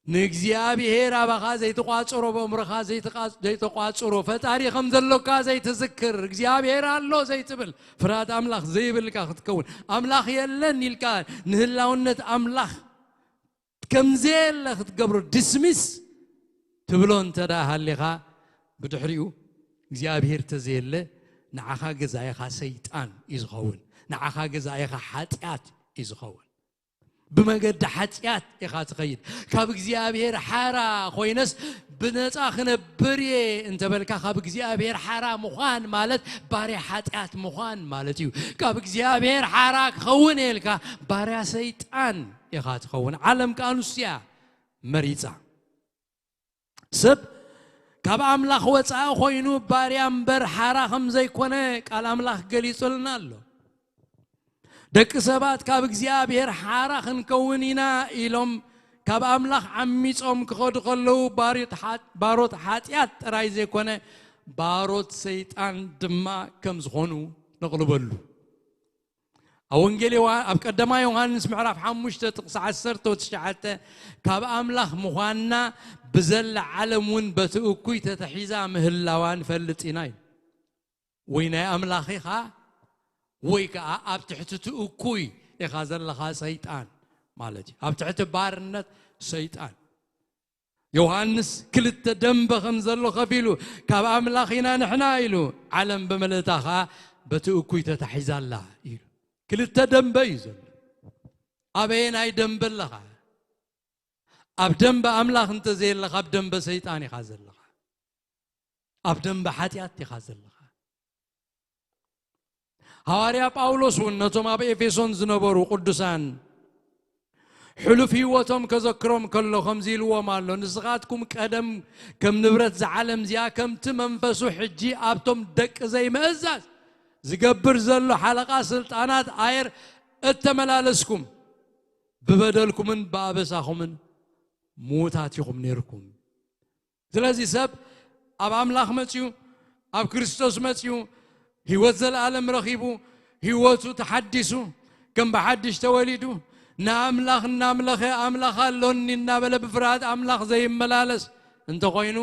ንእግዚኣብሔር ኣባኻ ዘይትቋጽሮ፣ በእምሮኻ ዘይትቓ- ዘይተቋጽሮ፣ ፈጣሪ ከም ዘሎካ ዘይትዝክር፣ እግዚኣብሔር ኣሎ ዘይትብል፣ ፍርሃት ኣምላኽ ዘይብልካ ክትከውን፣ ኣምላኽ የለን ኢልካ ንህላውነት ኣምላኽ ከም ዘየለ ክትገብሮ፣ ዲስሚስ ትብሎ እንተ ደኣ ሃሊኻ፣ ብድሕሪኡ እግዚኣብሔር ተዘየለ ንዓኻ ገዛኢኻ ሰይጣን እዩ ዝኸውን፣ ንዓኻ ገዛኢኻ ሓጢኣት እዩ ዝኸውን። ብመገዲ ሓጢኣት ኢኻ ትኸይድ። ካብ እግዚኣብሔር ሓራ ኮይነስ ብነጻ ክነብር እየ እንተበልካ፣ ካብ እግዚኣብሔር ሓራ ምዃን ማለት ባርያ ሓጢኣት ምዃን ማለት እዩ። ካብ እግዚኣብሔር ሓራ ክኸውን እየ ኢልካ ባርያ ሰይጣን ኢኻ ትኸውን። ዓለም ከኣ ንሱ እያ መሪጻ። ሰብ ካብ ኣምላኽ ወጻኢ ኮይኑ ባርያ እምበር ሓራ ከም ዘይኮነ ቃል ኣምላኽ ገሊጹልና ኣሎ። ደቂ ሰባት ካብ እግዚኣብሔር ሓራ ክንከውን ኢና ኢሎም ካብ ኣምላኽ ዓሚጾም ክኸዱ ከለዉ፣ ባሪት ሓ- ባሮት ሓጢኣት ጥራይ ዘይኮነ ባሮት ሰይጣን ድማ ከም ዝኾኑ ነቕልበሉ። ኣብ ወንጌል ዮሃ- ኣብ ቀዳማይ ዮሃንስ ምዕራፍ ሓሙሽተ ጥቕሲ ዓሰርተ ወትሽዓተ፣ ካብ ኣምላኽ ምዃንና ብዘላ ዓለም እውን በቲ እኩይ ተተሒዛ ምህላዋ ንፈልጥ ኢና እዩ። ወይ ናይ ኣምላኽ ኢኻ፣ ወይ ከዓ ኣብ ትሕቲ እቲ እኩይ ኢኻ ዘለኻ፣ ሰይጣን ማለት እዩ። ኣብ ትሕቲ ባርነት ሰይጣን። ዮሃንስ ክልተ ደንበ ከም ዘሎ ከፊሉ፣ ካብ ኣምላኽ ኢና ንሕና ኢሉ፣ ዓለም ብምልእታ ኸዓ በቲ እኩይ ተታሒዛ ኣላ ኢሉ። ክልተ ደንበ እዩ ዘሎ። ኣበየናይ ደንበ ኣለኻ? ኣብ ደንበ ኣምላኽ እንተዘየለኻ፣ ኣብ ደንበ ሰይጣን ኢኻ ዘለኻ። ኣብ ደንበ ሓጢኣት ኢኻ ዘለኻ። ሃዋርያ ጳውሎስ እውን ነቶም ኣብ ኤፌሶን ዝነበሩ ቅዱሳን ሕሉፍ ህይወቶም ከዘክሮም ከሎ ከምዚ ኢልዎም ኣሎ፣ ንስኻትኩም ቀደም ከም ንብረት ዝዓለም እዚኣ፣ ከምቲ መንፈሱ ሕጂ ኣብቶም ደቂ ዘይምእዛዝ ዝገብር ዘሎ ሓለቓ ስልጣናት ኣየር እተመላለስኩም፣ ብበደልኩምን ብኣበሳኹምን ምዉታት ኢኹም ነይርኩም። ስለዚ ሰብ ኣብ ኣምላኽ መጺኡ፣ ኣብ ክርስቶስ መጺኡ፣ ህይወት ዘለኣለም ረኺቡ፣ ህይወቱ ተሓዲሱ፣ ከም ብሓድሽ ተወሊዱ፣ ንኣምላኽ እናምለኸ፣ ኣምላኽ ኣሎኒ እናበለ ብፍርሃት ኣምላኽ ዘይመላለስ እንተኾይኑ፣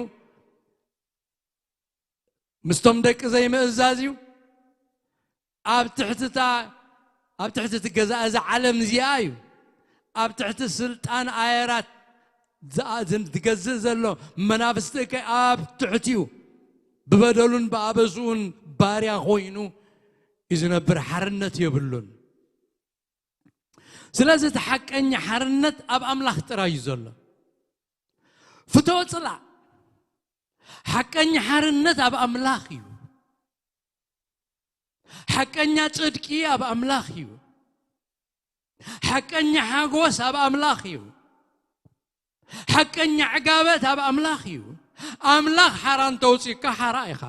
ምስቶም ደቂ ዘይምእዛዝ እዩ። ኣብ ትሕቲ እታ- ኣብ ትሕቲ እቲ ገዛ እዚ ዓለም እዚኣ እዩ። ኣብ ትሕቲ ስልጣን ኣየራት ዝኣ- ዝን- ዝገዝእ ዘሎ መናፍስቲ እከ ኣብ ትሕቲ እዩ። ብበደሉን ብኣበስኡን ባርያ ኮይኑ እዩ ዝነብር፣ ሓርነት የብሉን። ስለዚ እቲ ሓቀኛ ሓርነት ኣብ ኣምላኽ ጥራይ እዩ ዘሎ። ፍቶ ጽላእ፣ ሓቀኛ ሓርነት ኣብ ኣምላኽ እዩ። ሓቀኛ ጽድቂ ኣብ ኣምላኽ እዩ። ሓቀኛ ሓጎስ ኣብ ኣምላኽ እዩ። ሓቀኛ ዕጋበት ኣብ ኣምላኽ እዩ። ኣምላኽ ሓራ እንተውፅእካ ሓራ ኢኻ።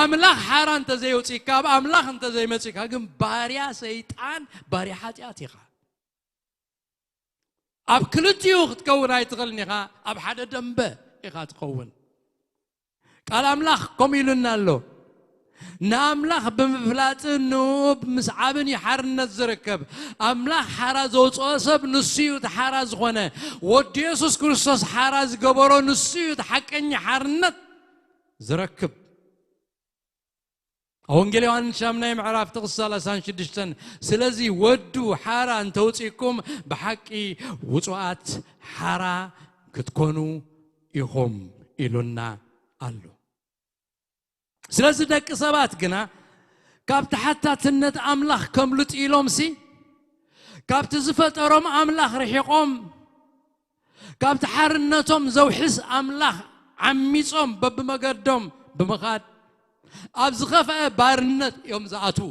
ኣምላኽ ሓራ እንተዘይውፅእካ፣ ኣብ ኣምላኽ እንተዘይመፅእካ ግን ባርያ ሰይጣን፣ ባርያ ሓጢኣት ኢኻ። ኣብ ክልቲኡ ክትከውን ኣይትኽእልን ኢኻ፣ ኣብ ሓደ ደንበ ኢኻ ትኸውን። ቃል ኣምላኽ ከምኡ ኢሉና ኣሎ። ንኣምላኽ ብምፍላጥን ንኡ ብምስዓብን እዩ ሓርነት ዝርከብ። ኣምላኽ ሓራ ዘውፅኦ ሰብ ንሱ እዩ እቲ ሓራ ዝኾነ። ወዲ የሱስ ክርስቶስ ሓራ ዝገበሮ ንሱ እዩ እቲ ሓቀኛ ሓርነት ዝረክብ። ኣብ ወንጌል ዮሃንስ ሻምናይ ምዕራፍ ጥቕሲ ሰላሳን ሽዱሽተን፣ ስለዚ ወዱ ሓራ እንተውፅእኩም ብሓቂ ውፁኣት ሓራ ክትኮኑ ኢኹም ኢሉና ኣሎ። ስለዚ ደቂ ሰባት ግና ካብ ተሓታትነት ኣምላኽ ከምልጡ ኢሎምሲ፣ ካብቲ ዝፈጠሮም ኣምላኽ ርሒቖም፣ ካብቲ ሓርነቶም ዘውሕስ ኣምላኽ ዓሚጾም በብመገዶም ብምኻድ ኣብ ዝኸፍአ ባርነት እዮም ዝኣትዉ።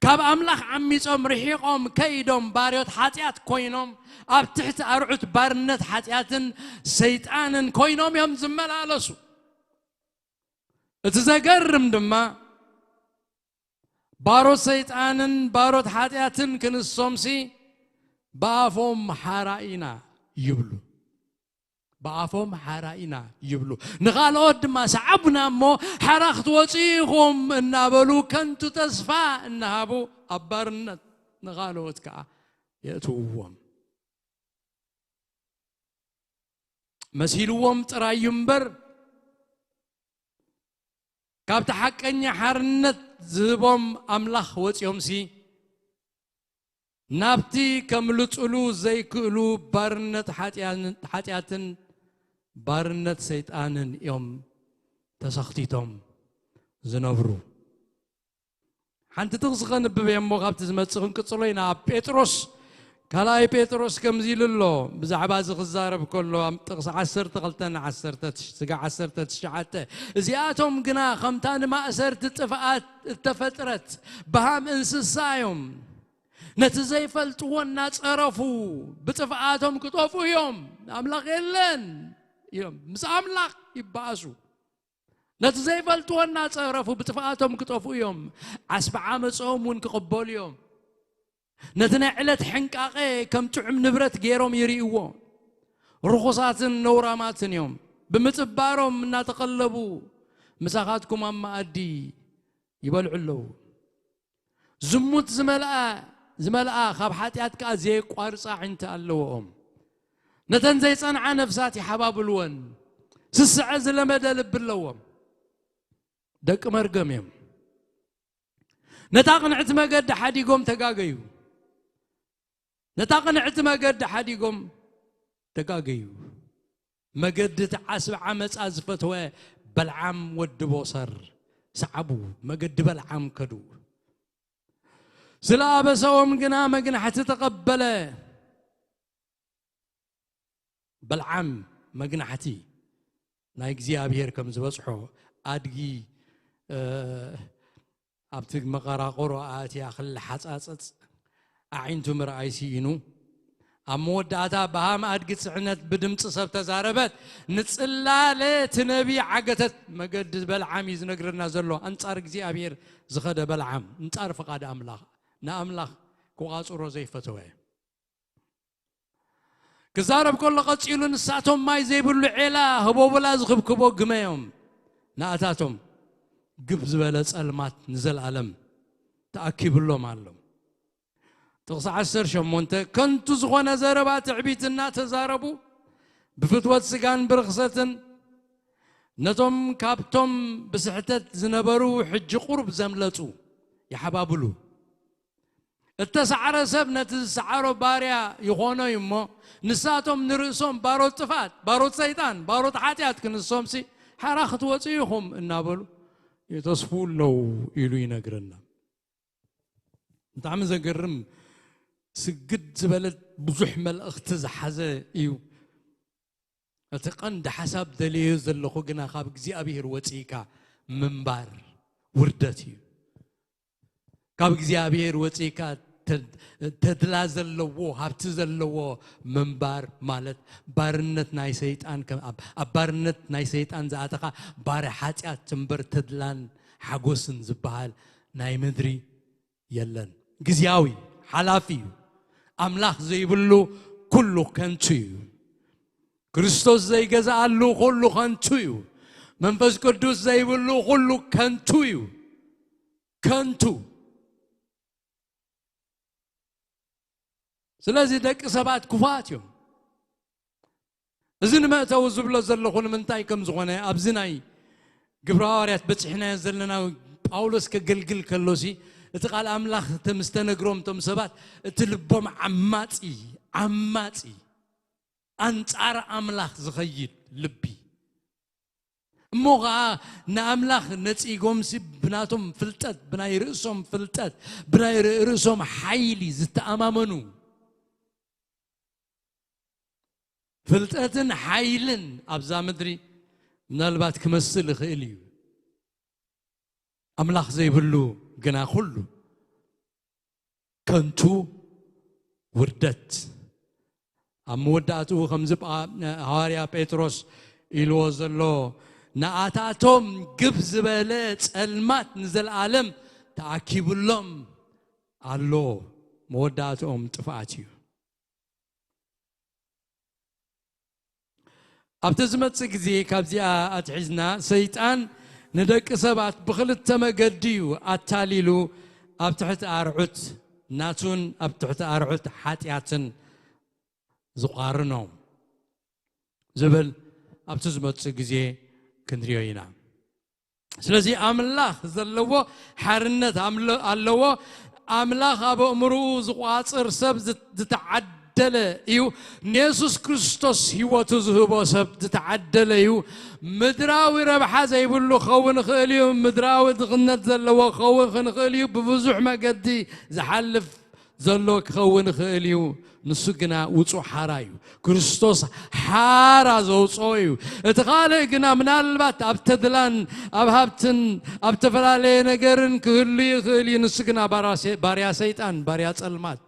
ካብ ኣምላኽ ዓሚጾም ርሒቖም ከይዶም ባርዮት ሓጢኣት ኮይኖም ኣብ ትሕቲ ኣርዑት ባርነት ሓጢኣትን ሰይጣንን ኮይኖም እዮም ዝመላለሱ። እቲ ዘገርም ድማ ባሮት ሰይጣንን ባሮት ሓጢኣትን ክንሶምሲ ብኣፎም ሓራ ኢና ይብሉ። ብኣፎም ሓራ ኢና ይብሉ። ንኻልኦት ድማ ሰዓቡና እሞ ሓራ ክትወፁ ኢኹም እናበሉ ከንቱ ተስፋ እናሃቡ ኣብ ባርነት ንኻልኦት ከዓ የእትውዎም። መሲልዎም ጥራይ እዩ እምበር ካብቲ ሓቀኛ ሓርነት ዝህቦም ኣምላኽ ወፂኦምሲ ናብቲ ከምልጥሉ ዘይክእሉ ባርነት ሓጢኣን-፣ ሓጢኣትን ባርነት ሰይጣንን እዮም ተሰኽቲቶም ዝነብሩ። ሓንቲ ጥቕሲ ከንብብ እየ እሞ ካብቲ ዝመጽእ ክንቅጽሎ ኢና። ኣብ ጴጥሮስ፣ ካልኣይ ጴጥሮስ ከምዚ ኢሉ ኣሎ፣ ብዛዕባ እዚ ክዛረብ ከሎ፣ ኣብ ጥቕሲ ዓሰርተ ክልተ ን ዓሰርተ፣ ስጋ ዓሰርተ ትሽዓተ፣ እዚኣቶም ግና ከምታ ንማእሰርቲ ጥፍኣት እተፈጥረት በሃም እንስሳ እዮም። ነቲ ዘይፈልጥዎ እናጸረፉ ብጥፍኣቶም ክጠፍኡ እዮም። ኣምላኽ የለን እዮም። ምስ ኣምላኽ ይበኣሱ። ነቲ ዘይፈልጥዎ እናጸረፉ ብጥፍኣቶም ክጠፍኡ እዮም። ዓስቢ ዓመጾም እውን ክቕበሉ እዮም። ነቲ ናይ ዕለት ሕንቃቐ ከም ጥዑም ንብረት ገይሮም ይርእይዎ። ርኹሳትን ነውራማትን እዮም። ብምጽባሮም እናተቐለቡ ምሳኻትኩም ኣብ መኣዲ ይበልዑ ኣለዉ። ዝሙት ዝመልኣ፣ ዝመልኣ ካብ ሓጢኣት ከኣ ዘየቋርጻ ኣዒንቲ ኣለዎኦም። ነተን ዘይጸንዓ ነፍሳት ይሓባብልወን። ስስዐ ዝለመደ ልቢ ኣለዎም። ደቂ መርገም እዮም። ነታ ቅንዕቲ መገዲ ሓዲጎም ተጋገዩ። ነታ ቅንዕቲ መገዲ ሓዲጎም ተጋገዩ። መገዲ እቲ ዓስቢ ዓመጻ ዝፈተወ በልዓም ወዲ ቦሰር ሰዓቡ፣ መገዲ በልዓም ከዱ። ስለ ኣበሳኦም ግና መግናሕቲ ተቐበለ። በልዓም መግናሕቲ ናይ እግዚኣብሔር ከም ዝበጽሖ ኣድጊ፣ እ፣ ኣብቲ መቐራቕሮ ኣእትያ ክልሓጻጸጽ ኣዒንቱ ምርኣይ ስኢኑ፣ ኣብ መወዳእታ በሃም ኣድጊ ጽዕነት ብድምጺ ሰብ ተዛረበት፣ ንጽላለ እቲ ነቢ ዓገተት። መገዲ በልዓም እዩ ዝነግረና ዘሎ፣ ኣንጻር እግዚኣብሔር ዝኸደ በልዓም፣ ኣንጻር ፍቓድ ኣምላኽ፣ ንኣምላኽ ክቋጽሮ ዘይፈተወ። ክዛረብ ከሎ ቀጺሉ፣ ንሳቶም ማይ ዘይብሉ ዔላ ህቦብላ ዝኽብክቦ ግመ እዮም። ንኣታቶም ግብ ዝበለ ጸልማት ንዘለኣለም ተኣኪብሎም ኣሎ። ጥቕሲ ዓሰርተ ሸሞንተ፣ ከንቱ ዝኾነ ዘረባ ትዕቢት እናተዛረቡ ብፍትወት ስጋን ብርኽሰትን ነቶም ካብቶም ብስሕተት ዝነበሩ ሕጂ ቁሩብ ዘምለጹ ይሓባብሉ። እተሳዕረ ሰብ ነቲ ዝሰዓሮ ባርያ ይኾኖ እዩ እሞ፣ ንሳቶም ንርእሶም ባሮት ጥፍኣት፣ ባሮት ሰይጣን፣ ባሮት ሓጢኣት ክንሶምሲ፣ ሓራ ክትወፁ ኢኹም እናበሉ የተስፉ ኣለዉ ኢሉ ይነግረና። ብጣዕሚ ዘገርም፣ ስግድ ዝበለ ብዙሕ መልእኽቲ ዝሓዘ እዩ። እቲ ቀንዲ ሓሳብ ደልዮ ዘለኹ ግና ካብ እግዚኣብሔር ወፂእካ ምንባር ውርደት እዩ። ካብ እግዚኣብሔር ወፂእካ ተ-፣ ተድላ ዘለዎ፣ ሃብቲ ዘለዎ ምንባር ማለት ባርነት ናይ ሰይጣን፣ ከም ኣብ፣ ኣብ ባርነት ናይ ሰይጣን ዝኣተኻ ባርያ ሓጢኣት ትንበር፣ ተድላን ሓጎስን ዝበሃል ናይ ምድሪ የለን። ግዝያዊ፣ ሓላፊ እዩ። ኣምላኽ ዘይብሉ ኩሉ ከንቱ እዩ። ክርስቶስ ዘይገዝኣሉ ኩሉ ከንቱ እዩ። መንፈስ ቅዱስ ዘይብሉ ኩሉ ከንቱ እዩ። ከንቱ። ስለዚ ደቂ ሰባት ክፉኣት እዮም። እዚ ንመእተዊ ዝብሎ ዘለኹ ንምንታይ ከም ዝኾነ፣ ኣብዚ ናይ ግብረ ሃዋርያት በጺሕናዮ ዘለና፣ ጳውሎስ ከገልግል ከሎሲ፣ እቲ ቃል ኣምላኽ እተ-፣ ምስ ተነግሮም እቶም ሰባት፣ እቲ ልቦም ዓማጺ፣ ዓማጺ፣ ኣንጻር ኣምላኽ ዝኸይድ ልቢ። እሞ ኸዓ ንኣምላኽ ነጺጎምሲ ብናቶም ፍልጠት፣ ብናይ ርእሶም ፍልጠት፣ ብናይ ር-፣ ርእሶም ሓይሊ ዝተኣማመኑ። ፍልጠትን ሓይልን ኣብዛ ምድሪ ምናልባት ክመስል ይኽእል እዩ። ኣምላኽ ዘይብሉ ግና ኩሉ ከንቱ ውርደት። ኣብ መወዳእትኡ ከምዚ ጳ-፣ ሃዋርያ ጴጥሮስ ኢልዎ ዘሎ፣ ንኣታቶም ግብ ዝበለ ጸልማት ንዘለኣለም ተኣኪብሎም ኣሎ። መወዳእትኦም ጥፍኣት እዩ። ኣብቲ ዝመጽእ ግዜ ካብዚኣ ኣትሒዝና ሰይጣን ንደቂ ሰባት ብኽልተ መገዲ እዩ ኣታሊሉ ኣብ ትሕቲ ኣርዑት ናቱን ኣብ ትሕቲ ኣርዑት ሓጢኣትን ዝቋርኖም ዝብል ኣብቲ ዝመጽእ ግዜ ክንሪኦ ኢና። ስለዚ ኣምላኽ ዘለዎ ሓርነት ኣምለ-፣ ኣለዎ። ኣምላኽ ኣብ ኣእምርኡ ዝቋጽር ሰብ ዝ-፣ ዝተዓደለ እዩ። ንየሱስ ክርስቶስ ህይወቱ ዝህቦ ሰብ ዝተዓደለ እዩ። ምድራዊ ረብሓ ዘይብሉ ክኸውን ይኽእል እዩ። ምድራዊ ድኽነት ዘለዎ ክኸውን ክንኽእል እዩ። ብብዙሕ መገዲ ዝሓልፍ ዘሎ ክኸውን ይኽእል እዩ። ንሱ ግና ውጹእ ሓራ እዩ። ክርስቶስ ሓራ ዘውፅኦ እዩ። እቲ ካልእ ግና ምናልባት ኣብ ተድላን ኣብ ሃብትን ኣብ ዝተፈላለየ ነገርን ክህሉ ይኽእል እዩ። ንሱ ግና ባራ-፣ ባርያ ሰይጣን፣ ባርያ ጸልማት፣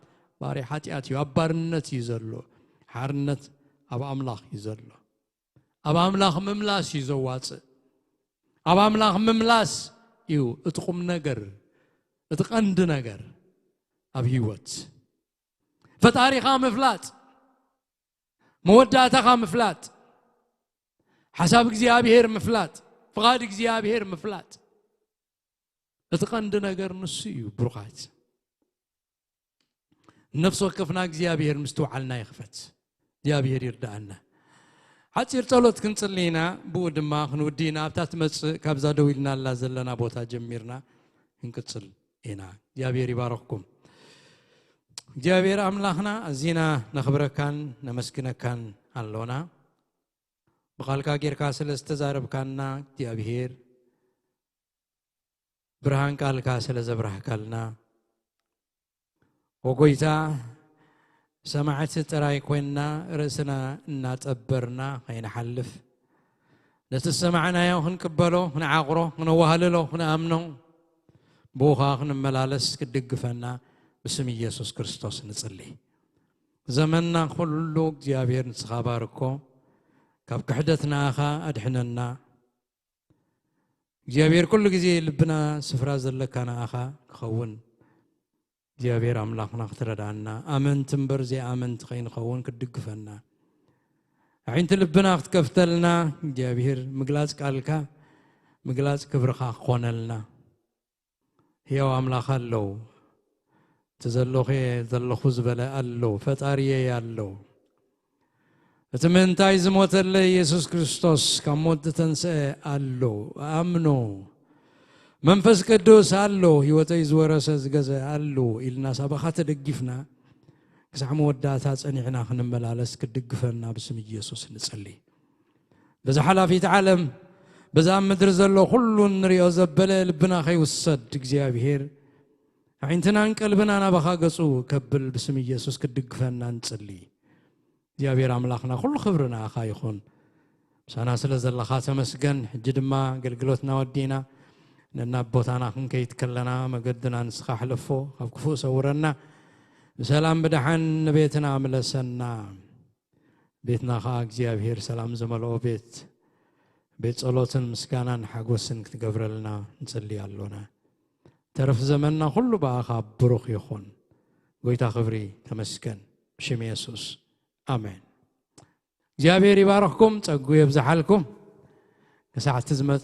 ባርያ ሓጢኣት እዩ። ኣብ ባርነት እዩ ዘሎ። ሓርነት ኣብ ኣምላኽ እዩ ዘሎ። ኣብ ኣምላኽ ምምላስ እዩ ዘዋጽእ። ኣብ ኣምላኽ ምምላስ እዩ እቲ ቁም ነገር፣ እቲ ቀንዲ ነገር ኣብ ህይወት። ፈጣሪኻ ምፍላጥ፣ መወዳእታኻ ምፍላጥ፣ ሓሳብ እግዚኣብሔር ምፍላጥ፣ ፍቓድ እግዚኣብሔር ምፍላጥ። እቲ ቀንዲ ነገር ንሱ እዩ። ብሩኻት፣ ነፍሲ ወከፍና እግዚኣብሔር ምስትውዓልና ይኽፈት። እግዚኣብሔር ይርዳኣና። ሓፂር ጸሎት ክንጽሊ ኢና፣ ብኡ ድማ ክንውዲ ኢና። ኣብታ ትመጽእ ካብዛ ደው ኢልናላ ዘለና ቦታ ጀሚርና ክንቅጽል ኢና። እግዚኣብሔር ይባረኽኩም። እግዚኣብሔር ኣምላኽና፣ ኣዚና ነኽብረካን ነመስግነካን ኣሎና። ብቓልካ ጌርካ ስለ ዝተዛረብካና እግዚኣብሔር፣ ብርሃን ቃልካ ስለ ዘብራህካልና፣ ወጎይታ፣ ሰማዕቲ ጥራይ ኮይንና ርእስና እናጠበርና ከይንሓልፍ፣ ነቲ ዝሰማዕናዮ ክንቅበሎ፣ ክንዓቕሮ፣ ክነዋህልሎ፣ ክንኣምኖ፣ ብኡ ኸኣ ክንመላለስ ክትድግፈና ብስም ኢየሱስ ክርስቶስ ንጽሊ። ዘመንና ኩሉ እግዚኣብሔር ንስኻ ባርኮ፣ ካብ ክሕደት ንኣኻ ኣድሕነና። እግዚኣብሔር ኩሉ ግዜ ልብና ስፍራ ዘለካ ንኣኻ ክኸውን እግዚኣብሔር ኣምላኽና ክትረዳና፣ ኣመንቲ እምበር ዘይኣመንቲ ከይንኸውን ክትድግፈና፣ ኣዒንቲ ልብና ክትከፍተልና፣ እግዚኣብሔር ምግላጽ ቃልካ፣ ምግላጽ ክብርኻ ክኾነልና። ሕያው ኣምላኽ ኣለዉ። እቲ ዘለኹ እየ ዘለኹ ዝበለ ኣሎ። ፈጣሪየይ ኣሎ። እቲ ምእንታይ ዝሞተለይ የሱስ ክርስቶስ ካብ ሞት ዝተንስአ ኣሎ። ኣምኖ። መንፈስ ቅዱስ ኣሎ፣ ህይወተይ ዝወረሰ ዝገዘ ኣሎ ኢልና ሳባኻ ተደጊፍና ክሳዕ መወዳእታ ጸኒዕና ክንመላለስ ክትድግፈና ብስም ኢየሱስ ንጸሊ። በዛ ሓላፊት ዓለም በዛ ኣብ ምድሪ ዘሎ ኩሉ እንሪኦ ዘበለ ልብና ከይውሰድ እግዚኣብሔር ኣዒንትናን ቀልብና ናባኻ ገጹ ከብል ብስም ኢየሱስ ክትድግፈና ንጸሊ። እግዚኣብሔር ኣምላኽና ኩሉ ክብሪ ንኣኻ ይኹን። ምሳና ስለ ዘለኻ ተመስገን። ሕጂ ድማ ኣገልግሎትና ወዲና ነናብ ቦታና ክንከይድ ከለና መገድና ንስኻ ሕለፎ፣ ካብ ክፉእ ሰውረና፣ ብሰላም ብደሓን ንቤትና ምለሰና። ቤትና ኸዓ እግዚኣብሔር ሰላም ዝመልኦ ቤት፣ ቤት ጸሎትን ምስጋናን ሓጎስን ክትገብረልና ንጽሊ ኣሎና። ተረፍ ዘመንና ኩሉ ብኣኻ ብሩኽ ይኹን። ጎይታ ክብሪ ተመስገን። ብሽም የሱስ ኣሜን። እግዚኣብሔር ይባርኽኩም፣ ጸጉ የብዝሓልኩም። ክሳዕ እቲ ዝመጽእ